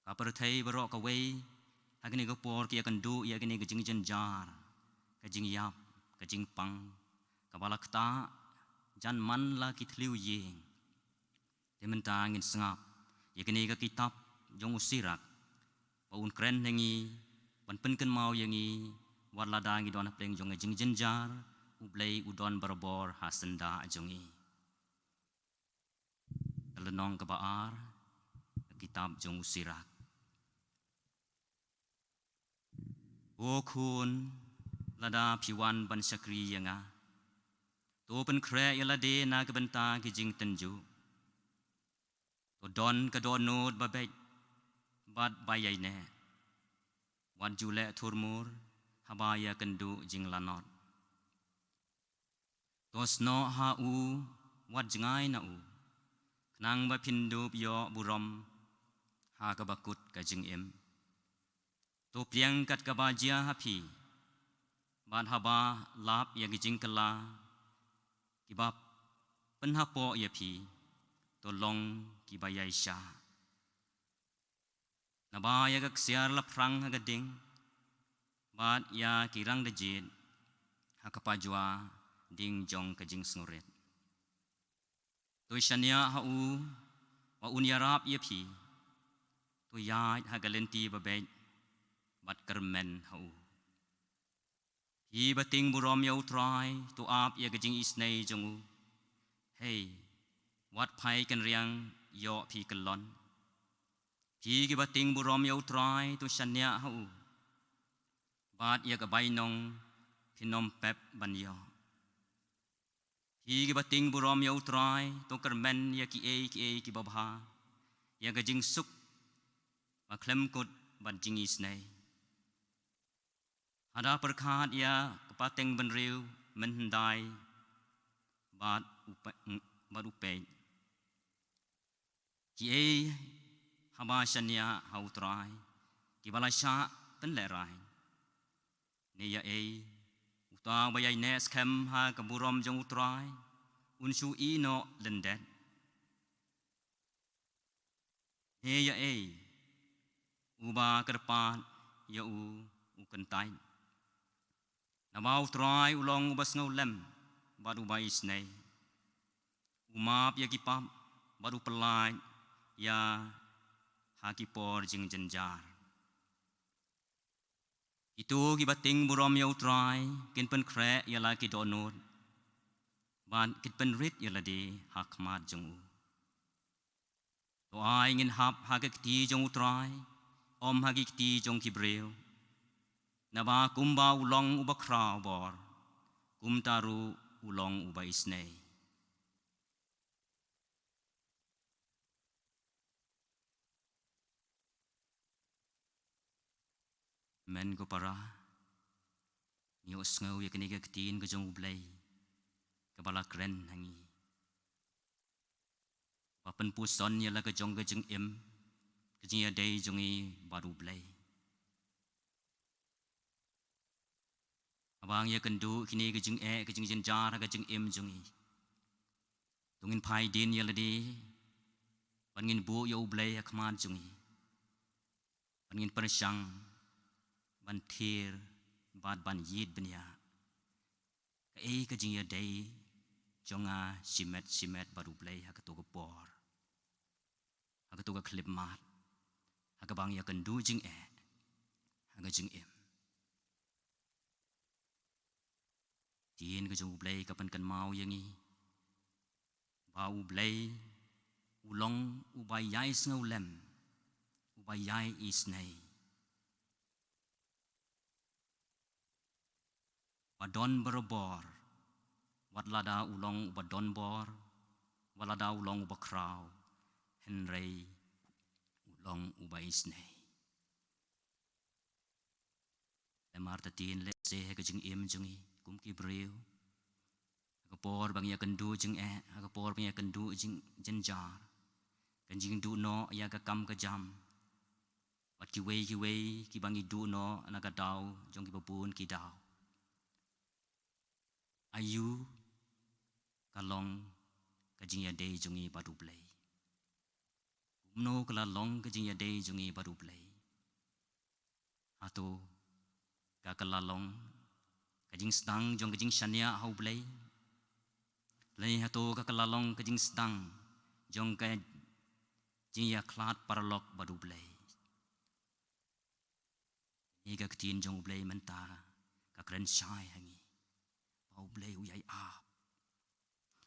Ka pyrthei baroh kawei ha kane ka por ki ïakynduh ïa kane ka jingjynjar, ka jingïap, ka jingpang, kaba la ktah jan man la ki thliew ïing. Te mynta ngin sngap ïa kane ka kitab jong u Sirak, ba un kren ha ngi, ban pynkynmaw ïa ngi, wat lada ngi don hapdeng jong ka jingjynjar, U Blei u don barabor ha syndah jong ngi. Ka lynnong kaba ar, ka kitab jong u Sirak. Ko khun, lada phi wan ban shakri ïa nga, to pynkhreh ïa lade na ka bynta ki jingtynjuh. To don ka dohnud ba beit bad ba ïaineh. Wat ju leh thurmur haba ïakynduh jinglanot. To snoh ha u, wat jngai na u, khnang ba phin dup ïoh burom ha kaba kut ka jingim. To pliang kat kaba jia ha phi, bad haba lap ïa ki jingkylla, kiba pynhapoh ïa phi, to long kiba ïaishah. Naba ïa ka ksiar la phrang ha ka ding, bad ïa ki rang da jied ha ka pajua ding jong ka jingsngewrit. To shaniah ha u, ba un ïarap ïa phi. To ïaid ha ka lynti babeit, bad kyrmen ha u. Phi ba tieng burom ïa U Trai, to ap ïa ka jingisynei jong u. Hei, wat phai kynriang, ïoh phi kyllon. Phi kiba tieng burom ïa U Trai, to shaniah ha u. Bad ïa ka bainong, phin ym pep ban ïoh. Phi kiba tieng burom ïa U Trai, to kyrmen ïa kiei kiei kiba bha, ïa ka jingsuk ba khlem kut bad jingisynei. Hada pyrkhat ïa ka pateng bynriew mynhyndai bad u pe-, bad u peit. Kiei haba shaniah ha U Trai, kiba la shah pynlehrain. Ne ïa ei, uta uba ïaineh skhem ha ka burom jong U Trai, un shu ïehnoh lyndet. Ne ïa ei, uba kyrpad ïa u, u kyntait. Naba U Trai u long uba sngewlem bad uba isynei. U map ïa ki pap bad u pyllait ïa ha ki por jingjynjar. Kito kiba tieng burom ïa U Trai, kin pynkhreh ïa la ki dohnud, bad kin pynrit ïa lade ha khmat jong u. To ai ngin hap ha ka kti jong U Trai, ym ha ki kti jong ki briew. Naba kumba u long uba khraw bor, kumta ruh u long uba isynei. Men ko para, ngi ïohsngew ïa kane ka ktien ka jong U Blei, kaba la kren ha ngi. Ba pynpuson ïa la ka jong ka jingim, ka jingïadei jong ngi bad U Blei. Haba ngi ïakynduh kine ka jingeh, ka jingjynjar ha ka jingim jong ngi, to ngin phai dien ïa lade, ban ngin buh ïa U Blei ha khmat jong ngi, ban ngin pyrshang, ban thied, bad ban ïit bniah. Kaei ka jingïadei jong nga shimet shimet bad U Blei ha kato ka por, ha kato ka khyllipmat, ha kaba ngi ïakynduh jingeh ha ka jingim. Ktien ka jong U Blei ka pynkynmaw ïa ngi ba U Blei u long uba ïai sngewlem, uba ïai isynei. Ba don barabor, wat lada u long uba don bor, wat lada u long uba khraw, hynrei u long uba isynei. Te namar kata ngin lehse ha ka jingim jong ngi kum ki briew, ha ka por ba ngi ïakynduh jingeh, ha ka por ba ngi ïakynduh jingjynjar, ka jingduh noh ïa ka kam ka jam, bad kiwei kiwei kiba ngi duh noh na ka daw jong kiba bun ki daw. Aïu ka long ka jingïadei jong ngi bad U Blei? Kumno ka la long ka jingïadei jong ngi bad U Blei? Hato ka ka la long ka jingsdang jong ka jingshaniah ha U Blei? Lane hato ka ka la long ka jingsdang jong ka jingïakhlad paralok bad U Blei? Ïa ka ktien jong U Blei mynta ka kren shai ha ngi ba U Blei u ïai ap,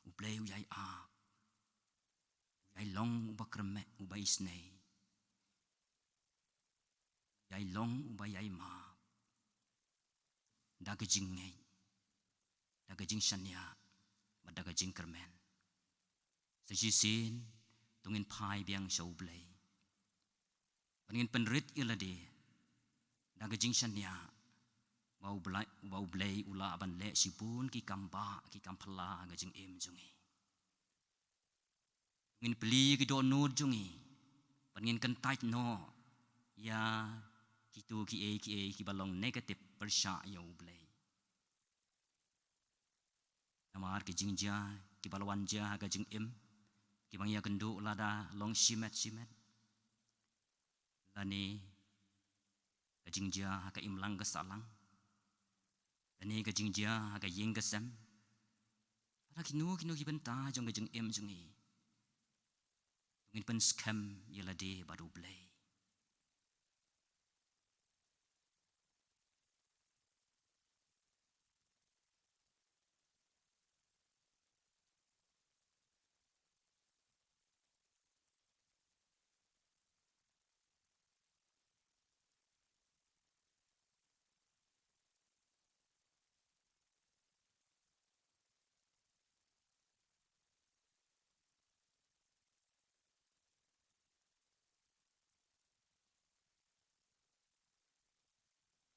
U Blei u ïai ap, u ïai long uba kyrmen, uba isynei, u ïai long uba ïai map da ka jingngeit, da ka jingshaniah, bad da ka jingkyrmen. Sa shisien to ngin phai biang sha U Blei, ban ngin pynrit ïa lade da ka jingshaniah ba U Blei, ba U Blei u lah ban leh shibun ki kam bah, ki kam phylla ha ka jingim jong ngi. Ngin plie ki dohnud jong ngi, ban ngin kyntait noh ïa kito kiei kiei kiba long negative pyrshah ïa U Blei. Namar ki jingjia, kiba la wan jia ha ka jingim, kiba ngi ïakynduh lada long shimet shimet, lane ka jingjia ha ka imlang ka sahlang, lane ka jingjia ha ka ïing ka sem, lada kino kino ki bynta jong ka jingim jong ngi, to ngin pynskhem ïa lade bad U Blei.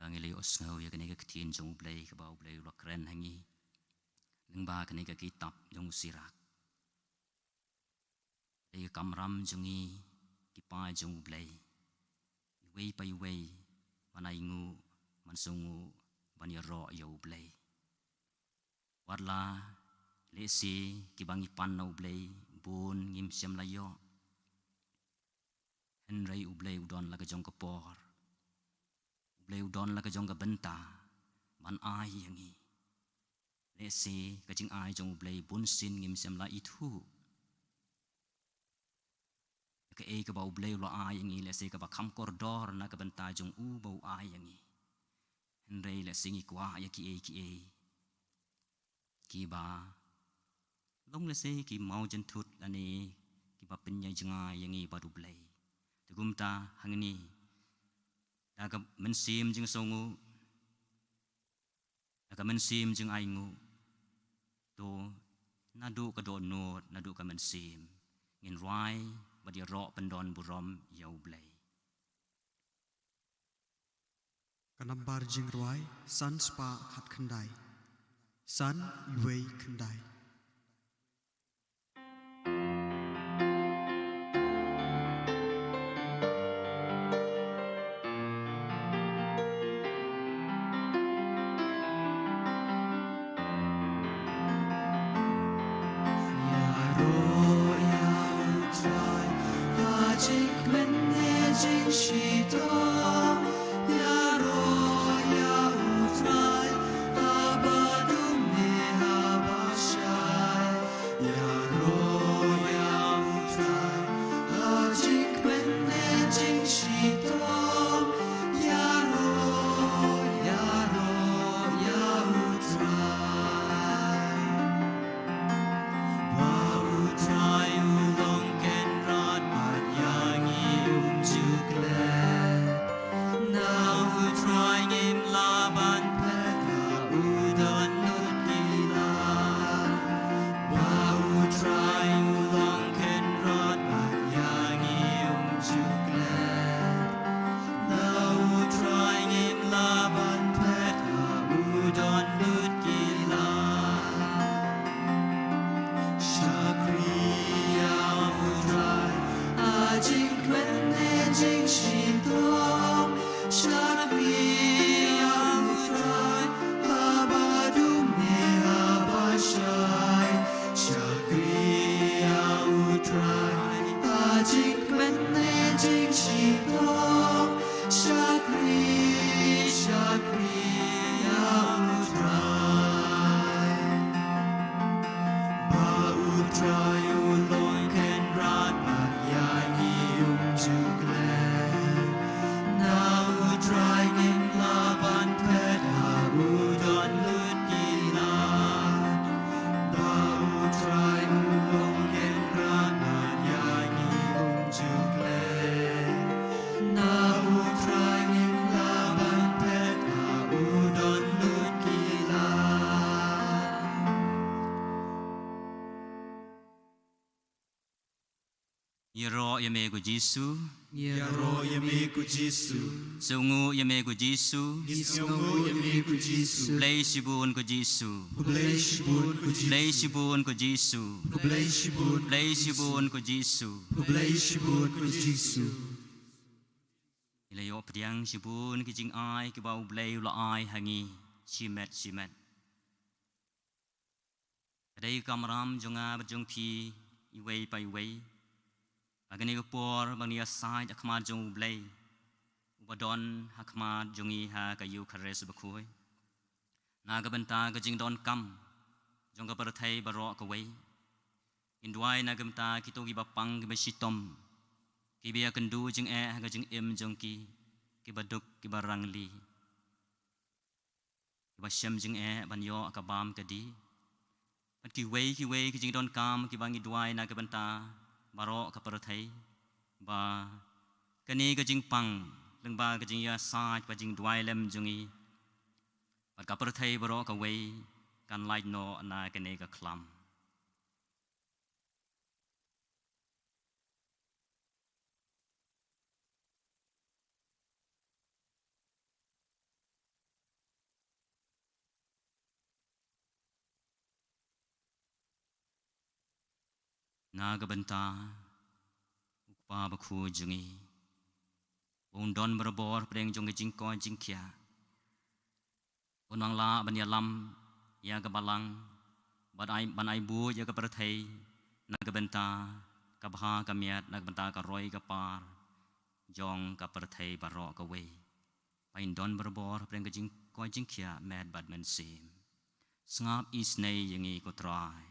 Ngi la ïohsngew ïa kane ka ktien jong U Blei kaba U Blei u la kren ha ngi lyngba kane ka kitab jong u Sirak. Dei ka kamram jong ngi ki paid jong U Blei, iwei pa iwei, ban ai nguh, ban sngewnguh, ban ïaroh ïa U Blei. Wat la lehse kiba ngi pan na U Blei bun ngim shym la ïoh, hynrei U Blei u don la ka jong ka por, U Blei u don la ka jong ka bynta ban ai ïa ngi. Lehse ka jingai jong U Blei bunsien ngim shym la ithuh, kaei kaba U Blei u la ai ïa ngi lehse kaba kham kordor na ka bynta jong u ba u ai ïa ngi. Hynrei lehse ngi kwah ïa kiei kiei kiba long lehse ki mawjynthut lane kiba pynïaid jngai ïa ngi bad U Blei. Te kumta hangne, da ka mynsiem jingsngewnguh, da ka mynsiem jingainguh, to naduh ka dohnud, naduh ka mynsiem, ngin rwai bad ïaroh pyndonburom ïa U Blei. Ka nambar jingrwai san spah khatkhyndai. San iwei khyndai. Ïaroh ïa U Trai ha jingkmen ne jingshitom. Ïaroh ïa U Trai haba dum ne haba shai. Ïaroh ïa U Trai ha jingkmen ne jingshitom. Ïaroh, ïaroh ïa U Trai. Ba U Trai u long kynrad bad ïa ngi um ju klet. Na U Trai ngim lah ban phet, ha u don lut ki lad. Ba U Trai u long kynrad bad ïa ngi um ju klet. Na U Trai ngim lah ban phet, ha u don lut ki lad. Shakri ïa U Trai ha jingkmen ne jingshitom. Shakri ïa U Trai haba dum ne haba shai. Shakri ïa U Trai ha jingkmen ne jingshitom. Shakri, shakri ïa U Trai. Ba U Trai u long kynrad bad ïa ngi um ju klet. Na U Trai ngim lah ban phet, ha u don lut ki lad. Ba U Trai u long kynrad bad ïa ngi um ju klet. Na U Trai ngim lah ban phet, ha u don lut ki lad. Ïaroh ïa me ko Jisu. Ïaroh ïa me ko Jisu. Sngewnguh ïa me ko Jisu. Sngewnguh ïa me ko Jisu. Khublei shibun ko Jisu. Khublei shibun ko Jisu. Khublei shibun ko Jisu. Khublei shibun ko Jisu. Khublei shibun ko Jisu. Ngi la ïoh pdiang shibun ki jingai kiba U Blei u la ai ha ngi shimet shimet. Ka dei ka kamram jong nga bad jong phi iwei pa iwei, ha kane ka por ba ngin ïasaid ha khmat jong U Blei, uba don ha khmat jong ngi ha ka Ïukharist bakhuid. Na ka bynta ka jingdonkam jong ka pyrthei baroh kawei, ngin duwai na ka bynta kito kiba pang kiba shitom, kiba ïakynduh jingeh ha ka jingim jong ki, kiba duk kiba rangli, kiba shem jingeh ban ïoh ka bam ka dih. Bad kiwei kiwei ki jingdonkam kiba ngi duwai na ka bynta baroh ka pyrthei, ba kane ka jingpang lyngba ka jingïasaid bad jingduwai lem jong ngi bad ka pyrthei baroh kawei kan lait noh na kane ka khlam. Na ka bynta U Kpa bakhuid jong ngi, ba un don barabor hapdeng jong ka jingkoit jingkhiah, un nang lah ban ïalam ïa ka balang, ban ai, ban ai buit ïa ka pyrthei na ka bynta ka bha ka miat, na ka bynta ka roi ka par jong ka pyrthei baroh kawei. Ba in don barabor hapdeng ka jingkoit jingkhiah met bad mynsiem. Sngap isynei ïa ngi ko Trai.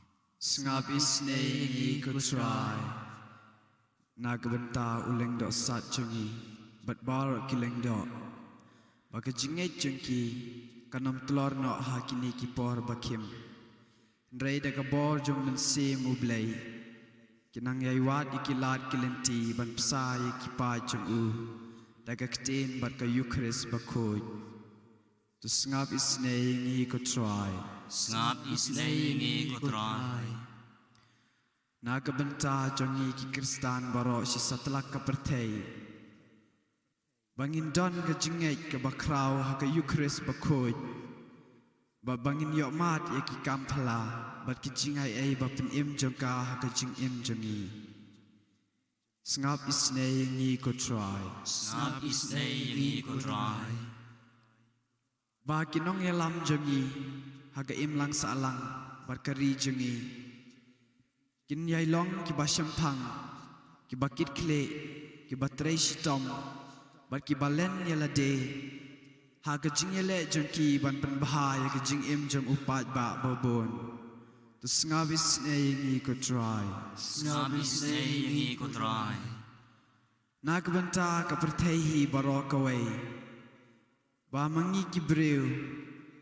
Sngap isynei ïa ngi ko Trai. Na ka bynta u lyngdoh sat jong ngi bad baroh ki lyngdoh, ba ka jingngeit jong ki kan ym tlor noh ha kine ki por ba khim. Hynrei da ka bor jong U Mynsiem U Blei, kin nang ïai wad ïa ki lad ki lynti ban bsa ïa ki paid jong u da ka ktien bad ka Ïukharist bakhuid. To sngap isynei ïa ngi ko Trai. Sngap isynei ïa ngi ko Trai. Na ka bynta jong ngi ki Khristan baroh shi satlak ka pyrthei, ba ngin don ka jingngeit kaba khraw ha ka Ïukharist bakhuid, bad ba ngin ïohmad ïa ki kam phylla bad ki jingai ei ba pynim jong ka ha ka jingim jong ngi. Sngap isynei ïa ngi ko Trai. Sngap isynei ïa ngi ko Trai. Ba ki nongïalam jong ngi ha ka imlang sahlang bad ka ri jong ngi kin ïai long kiba shemphang, kiba kitkhlieh, kiba trei shitom bad kiba len ïa lade ha ka jingïaleh jong ki ban pynbha ïa ka jingim jong u paidbah babun. To sngap isynei ïa ngi ko Trai. Sngap isynei ïa ngi ko Trai. Na ka bynta ka pyrthei hi baroh kawei, ba ma ngi ki briew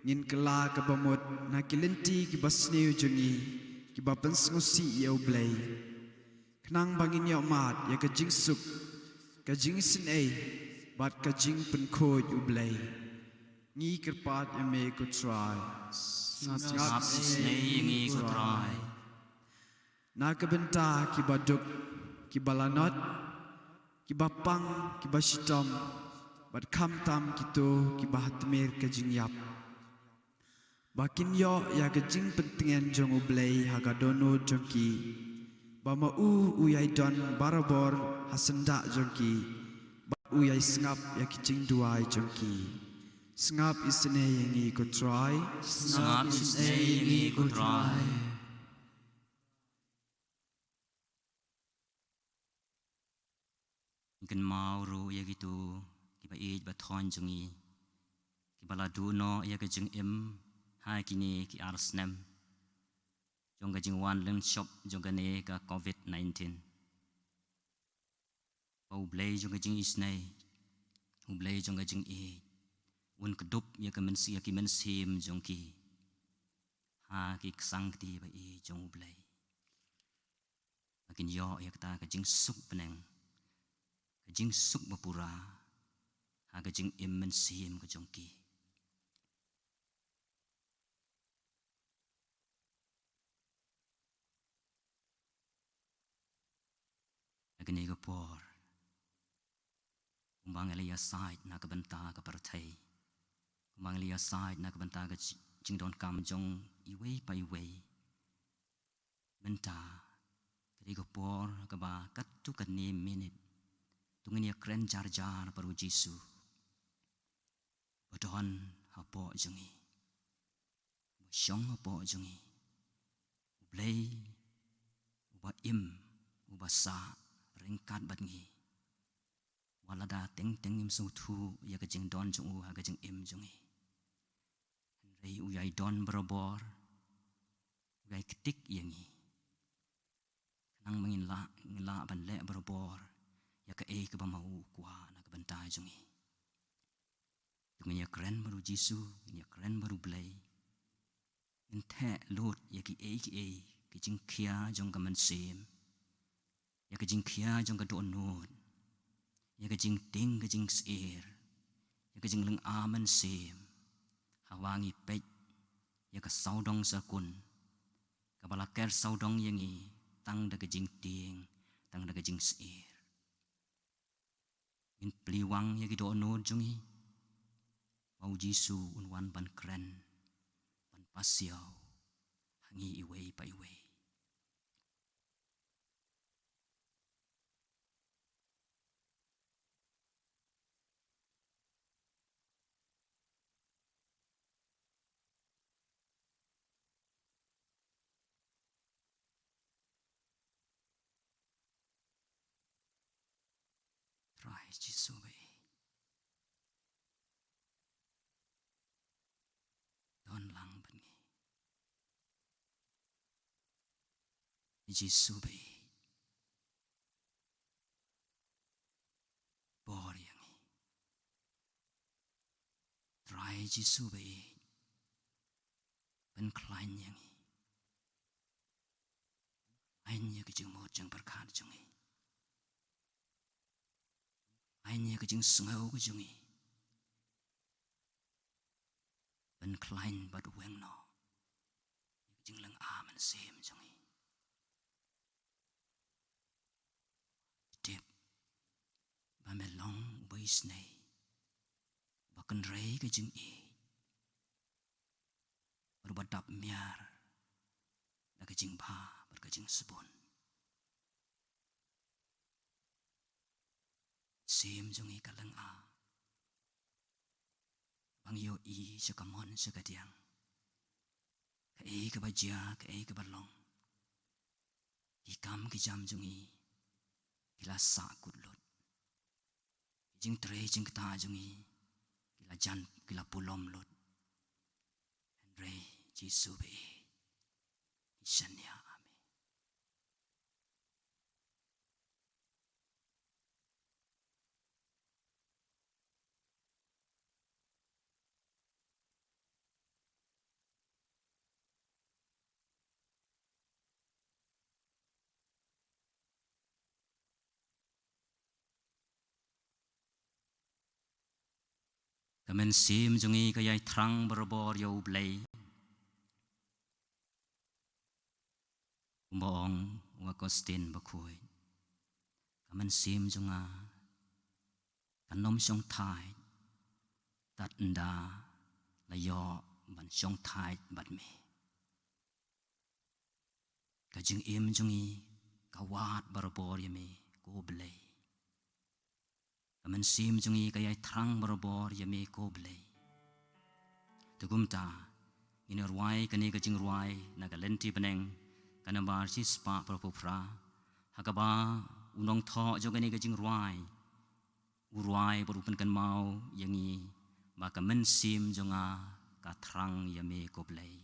ngin kylla kaba mut na ki lynti kiba sniew jong ngi kiba pynsngewsih ïa U Blei, khnang ba ngin ïohmad ïa ka jingsuk, ka jingisynei bad ka jingpynkhuid U Blei. Ngi kyrpad ïa me ko Trai. Sngap isynei ïa ngi ko Trai. Na ka bynta kiba duk, kiba lanot, kiba pang, kiba shitom, bad khamtam kito kiba ha tmier ka jingïap, ba kin ïoh ïa ka jingpyntngen jong U Blei ha ka dohnud jong ki, ba ma u u ïai don barabor ha syndah jong ki, bad u ïai sngap ïa ki jingduwai jong ki. Sngap isynei ïa ngi ko Trai. Sngap isynei ïa ngi ko Trai. Ngi kynmaw ruh ïa kito kiba ïeit ba thoiñ jong ngi, kiba la duh noh ïa ka jingim ha kine ki ar snem jong ka jingwan lynshop jong kane ka covid nineteen. Ba U Blei jong ka jingisynei, U Blei jong ka jingïeit, un kdup ïa ka myns-, ïa ki mynsiem jong ki ha ki ksangkti ba ïeit jong U Blei, ba kin ïoh ïa kata ka jingsuk bneng, ka jingsuk ba pura ha ka jingim mynsiem ka jong ki. Ha kane ka por, kumba ngi la ïasaid na ka bynta ka pyrthei, kumba ngi la ïasaid na ka bynta ka ji-, jingdonkam jong iwei pa iwei, mynta ka dei ka por kaba katto katne minit to ngin ïakren jar jar bad U Jisu, ba don hapoh jong ngi, ba shong hapoh jong ngi, Blei uba im, uba sah ryngkat bad ngi, wat lada teng teng ngim sngewthuh ïa ka jingdon jong u ha ka jingim jong ngi. Hynrei u ïai don barabor, u ïai ktik ïa ngi, khnang ba ngin lah, ngin lah ban leh barabor ïa kaei kaba ma u u kwah na ka bynta jong ngi. To ngin ïakren bad u Jisu, ngin ïakren bad u Blei, ngin theh lut ïa kiei kiei, ki jingkhia jong ka mynsiem, ïa ka jingkhia jong ka dohnud, ïa ka jingtieng ka jingsyier, ïa ka jinglynga mynsiem, haba ngi peit ïa ka sawdong sakun kaba la ker sawdong ïa ngi tang da ka jingtieng, tang da ka jingsyier. Ngin plie wang ïa ki dohnud jong ngi, ba u Jisu un wan ban kren, ban pasiaw ha ngi iwei pa iwei. Trai Jisu ba ïeit, don lang bad ngi. Jisu ba ïeit, bor ïa ngi. Trai Jisu ba ïeit, pynkhlaiñ ïa ngi. Pynkhlaiñ ïa ka jingmut jingpyrkhat jong ngi. Pynkhlaiñ ïa ka jingsngew ka jong ngi. Pynkhlaiñ bad weng noh ïa ka jinglynga mynsiem jong ngi. Tip ba me long uba isynei, uba kynrei ka jingïeit, bad uba dap miar da ka jingbha bad ka jingsbun. Mynsiem jong ngi ka lynga ba ngi ïohi sha kamon sha kadiang, kaei kaba jia, kaei kaba long. Ki kam ki jam jong ngi ki la sahkut lut. Ki jingtrei jingktah jong ngi ki la jan, ki la pulom lut. Hynrei Jisu ba ïeit, ngi shaniah ha me. Ka mynsiem jong ngi ka ïai thrang barabor ïa U Blei. Kumba ong u Augustine Bakhuid, ka mynsiem jong nga kan ym shongthait tad ynda la ïoh ban shongthait bad me. Ka jingim jong ngi ka wad barabor ïa me ko Blei. Ka mynsiem jong ngi ka ïai thrang barabor ïa me ko Blei. Te kumta ngin ïa rwai kane ka jingrwai na ka lynti bneng ka nambar shispah phraphew phra, ha kaba u nongthoh jong kane ka jingrwai u rwai bad u pynkynmaw ïa ngi ba ka mynsiem jong nga ka thrang ïa me ko Blei.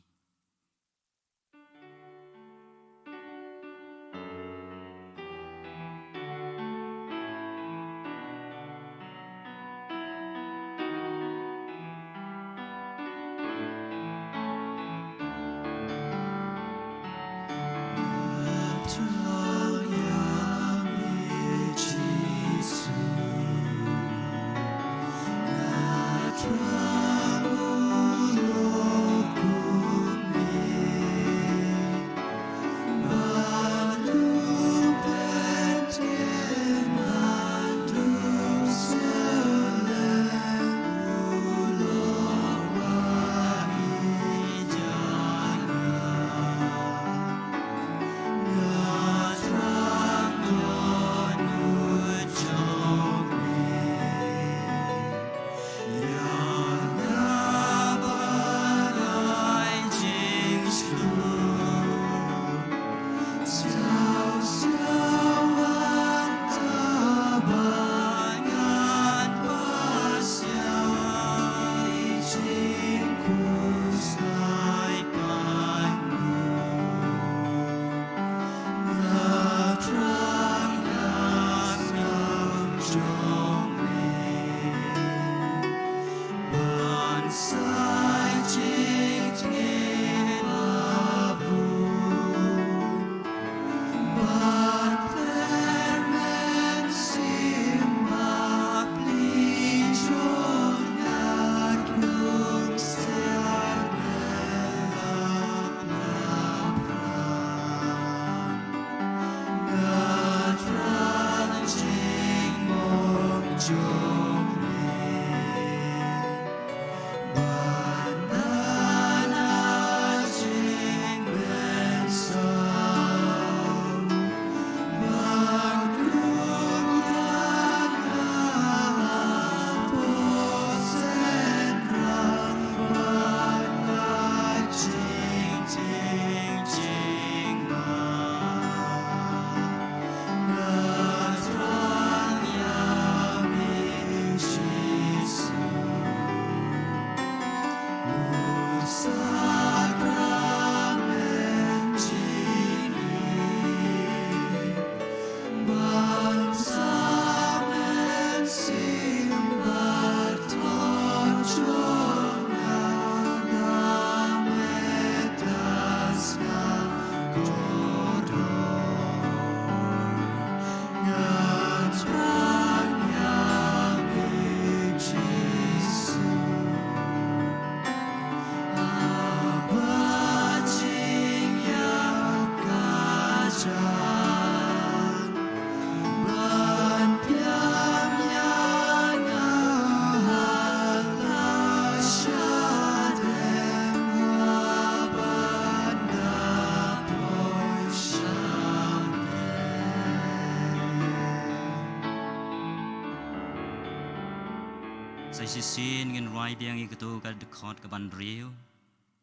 Sa shisien ngin rwai biang ïa kito ka dkhot kaban hynriew.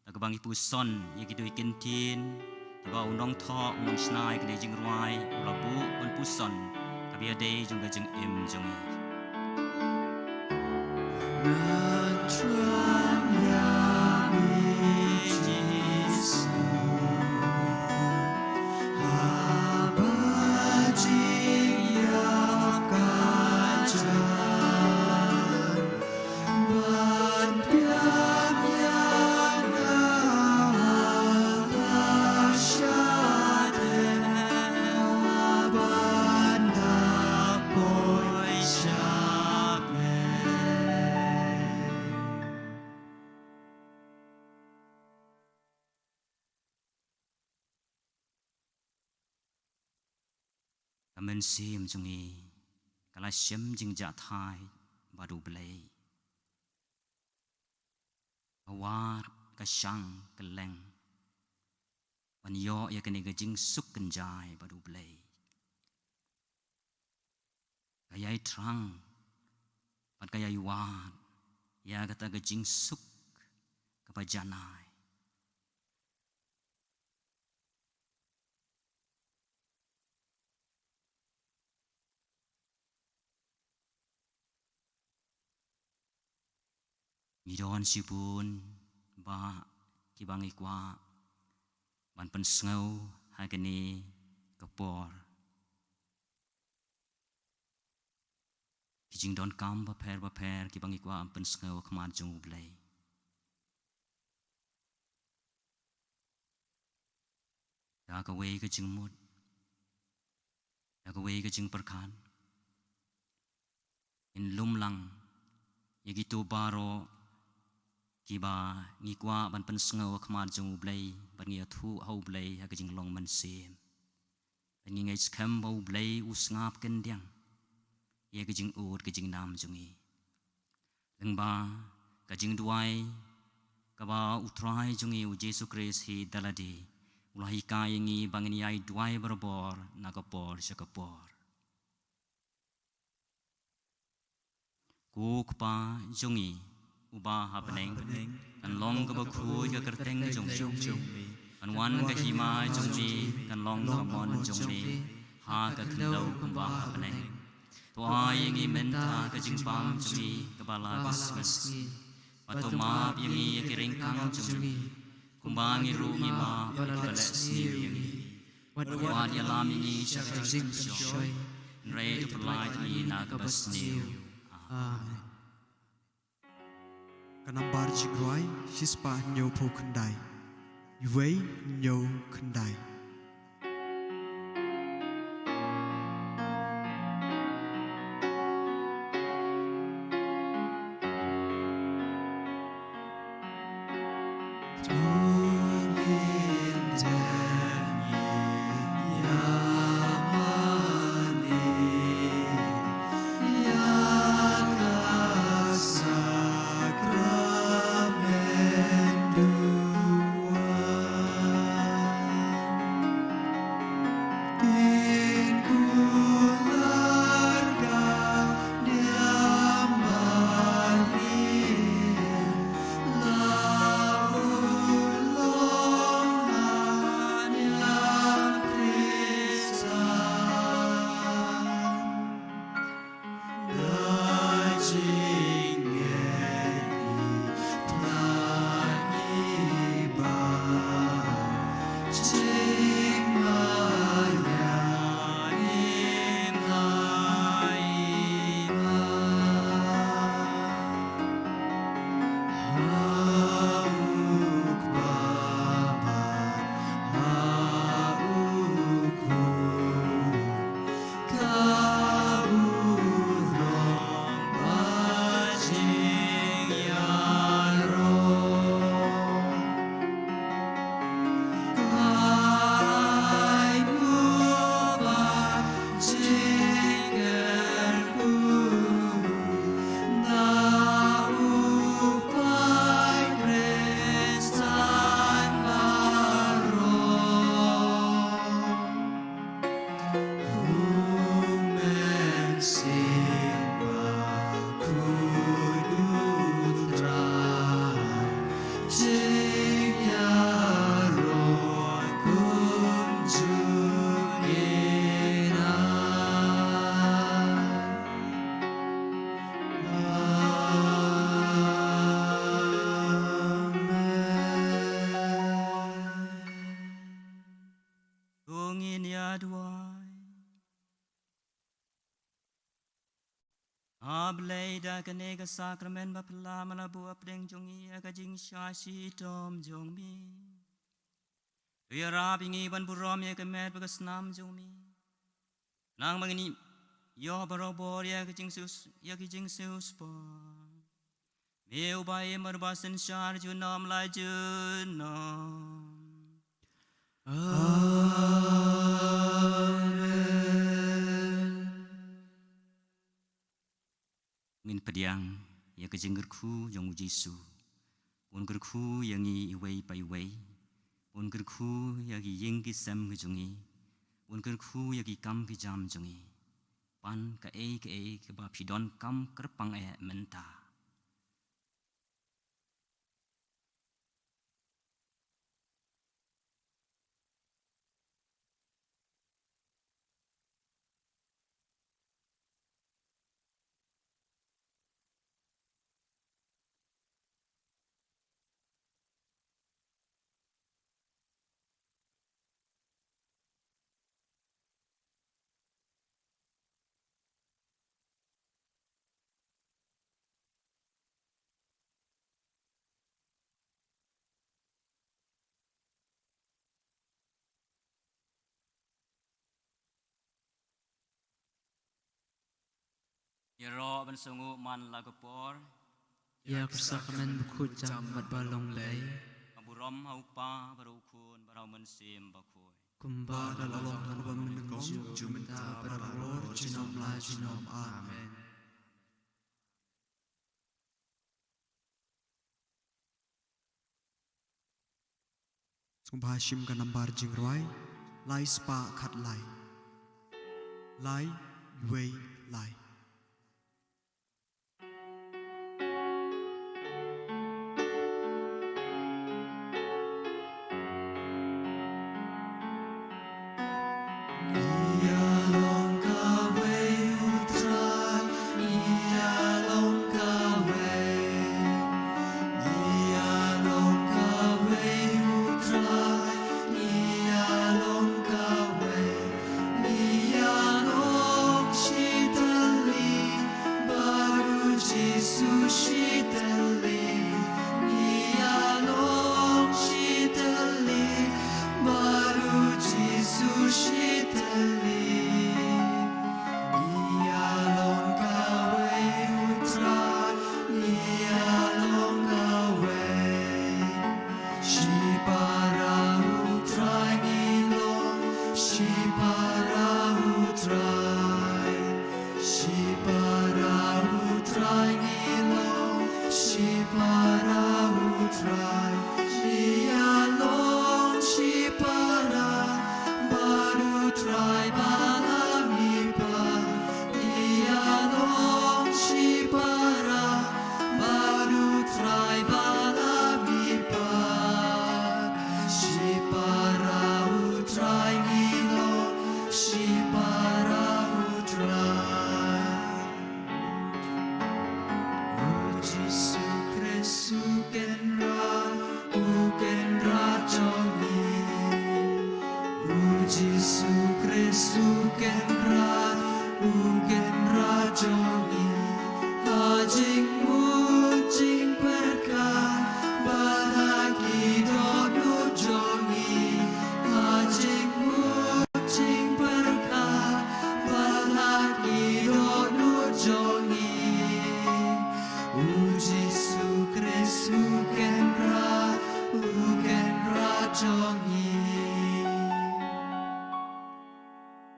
Da kaba ngi puson ïa kito ki kyntien kiba u nongthoh, u nongshna ïa kane ka jingrwai u la buh ban puson ka bynta jong ka jingim jong ngi. Ngan thrang ïa me Jisu, haba jingïap ka jan. Ka mynsiem jong ngi ka la shem jingjahthait bad U Blei. Ka wad, ka shang, ka leng ban ïoh ïa kane ka jingsuk kynjai bad U Blei. Ka ïai thrang bad ka ïai wad ïa kata ka jingsuk kaba janai. Ngi don shibun bah kiba ngi kwah ban pynsngew ha kane ka por. Ki jingdonkam bapher bapher kiba ngi kwah ban pynsngew ha khmat jong U Blei. Da kawei ka jingmut, da kawei ka jingpyrkhat, ngin lum lang ïa kito baroh kiba ngi kwah ban pynsngew ha khmat jong U Blei, bad ngi ïathuh ha U Blei ha ka jinglong mynsiem. Bad ngi ngeit skhem ba U Blei u sngap khyndiat ïa ka jingud ka jingnam jong ngi. Lyngba ka jingduwai kaba U Trai jong ngi U Jisu Khrist hi da lade u la hikai ïa ngi ba ngin ïai duwai barabor na ka por sha ka por. Ko Kpa jong ngi uba ha bneng, kan long kaba khuid ka kyrteng jong me. Kan wan ka hima jong me, kan long ka mon jong me ha ka khyndew kumba ha bneng. To ai ïa ngi mynta ka jingbam jong ngi kaba la ka sngi. Bad to map ïa ngi ïa ki ryngkang jong ngi, kumba ngi ruh ngi map ïa kiba leh sniew ïa ngi. Wat ïalam ïa ngi sha ka jingpynshoi, hynrei to pyllait ïa ngi na kaba sniew. Amen. Ka nambar jingrwai shispah hynñiewphew khyndai. Wei hynñiew khyndai. A Blei, da kane ka sakramen ba phylla me la buh hapdeng jong ngi ïa ka jingshah shitom jong me. To ïarap ïa ngi ban burom ïa ka met bad ka snam jong me. Nang ba ngin ïoh barabor ïa ka jingsiew, ïa ka jingsiew spah. Me uba im bad uba synshar junom la junom. Amen. Ngin pdiang ïa ka jingkyrkhu jong u Jisu. Un kyrkhu ïa ngi iwei pa iwei. Un kyrkhu ïa ki ïing ki sem ki jong ngi. Un kyrkhu ïa ki kam ki jam jong ngi. Pan kaei kaei kaba phi donkam kyrpang eh mynta. Ïaroh ban sngew man la ka por. Ïa ka sakramen bakhuid tam bad ba long Blei. Ka burom ha u Kpa bad ha u Khun bad ha u Mynsiem Bakhuid. Kumba ka la long, ha kaba mynnyngkong, mynta bad barabor junom la junom. Amen. Sngewbha shim ka nambar jingrwai lai spah khatlai. Lai, wei, lai. Jisu shiteli, ïa long shiteli, bad u Jisu shiteli. Ïa long kawei u Trai, ïa long kawei. Shipara u Trai ngi long, shipara u Trai. Shipara u Trai ngi long, shipara u Trai. Ïa long shipara, bad u Trai ba la mihpat. Ïa long shipara, bad u Trai ba la mihpat. Shipara u Trai ngi long, shipara u Trai. U Jisu Khrist u Kynrad, u Kynrad jong ngi. U Jisu Khrist u Kynrad, u Kynrad jong ngi. Ha jingmut jingpyrkhat bad ha ki dohnud jong ngi. Ha jingmut jingpyrkhat bad ha ki dohnud jong ngi. U Jisu Khrist u Kynrad, u Kynrad jong ngi.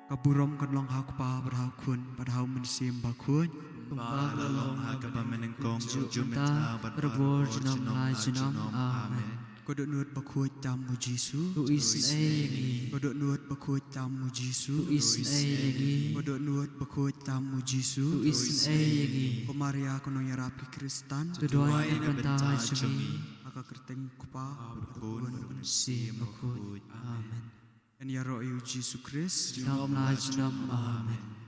Ka burom kan long ha u Kpa bad ha u Khun bad ha u Mynsiem Bakhuid. Kumba ka la long ha kaba mynnyngkong, juh mynta bad barabor junom la junom. Amen. Ka dohnud bakhuid tam u Jisu. To isynei ïa ngi. Ka dohnud bakhuid tam u Jisu. To isynei ïa ngi. Ka dohnud bakhuid tam u Jisu. To isynei ïa ngi. Ko Maria ko nongïarap ki Khristan. To duwai na ka bynta jong ngi. Ha ka kyrteng u Kpa bad u Khun bad u Mynsiem Bakhuid. Amen. Ngin ïaroh ïa u Jisu Khrist. Junom la junom. Amen.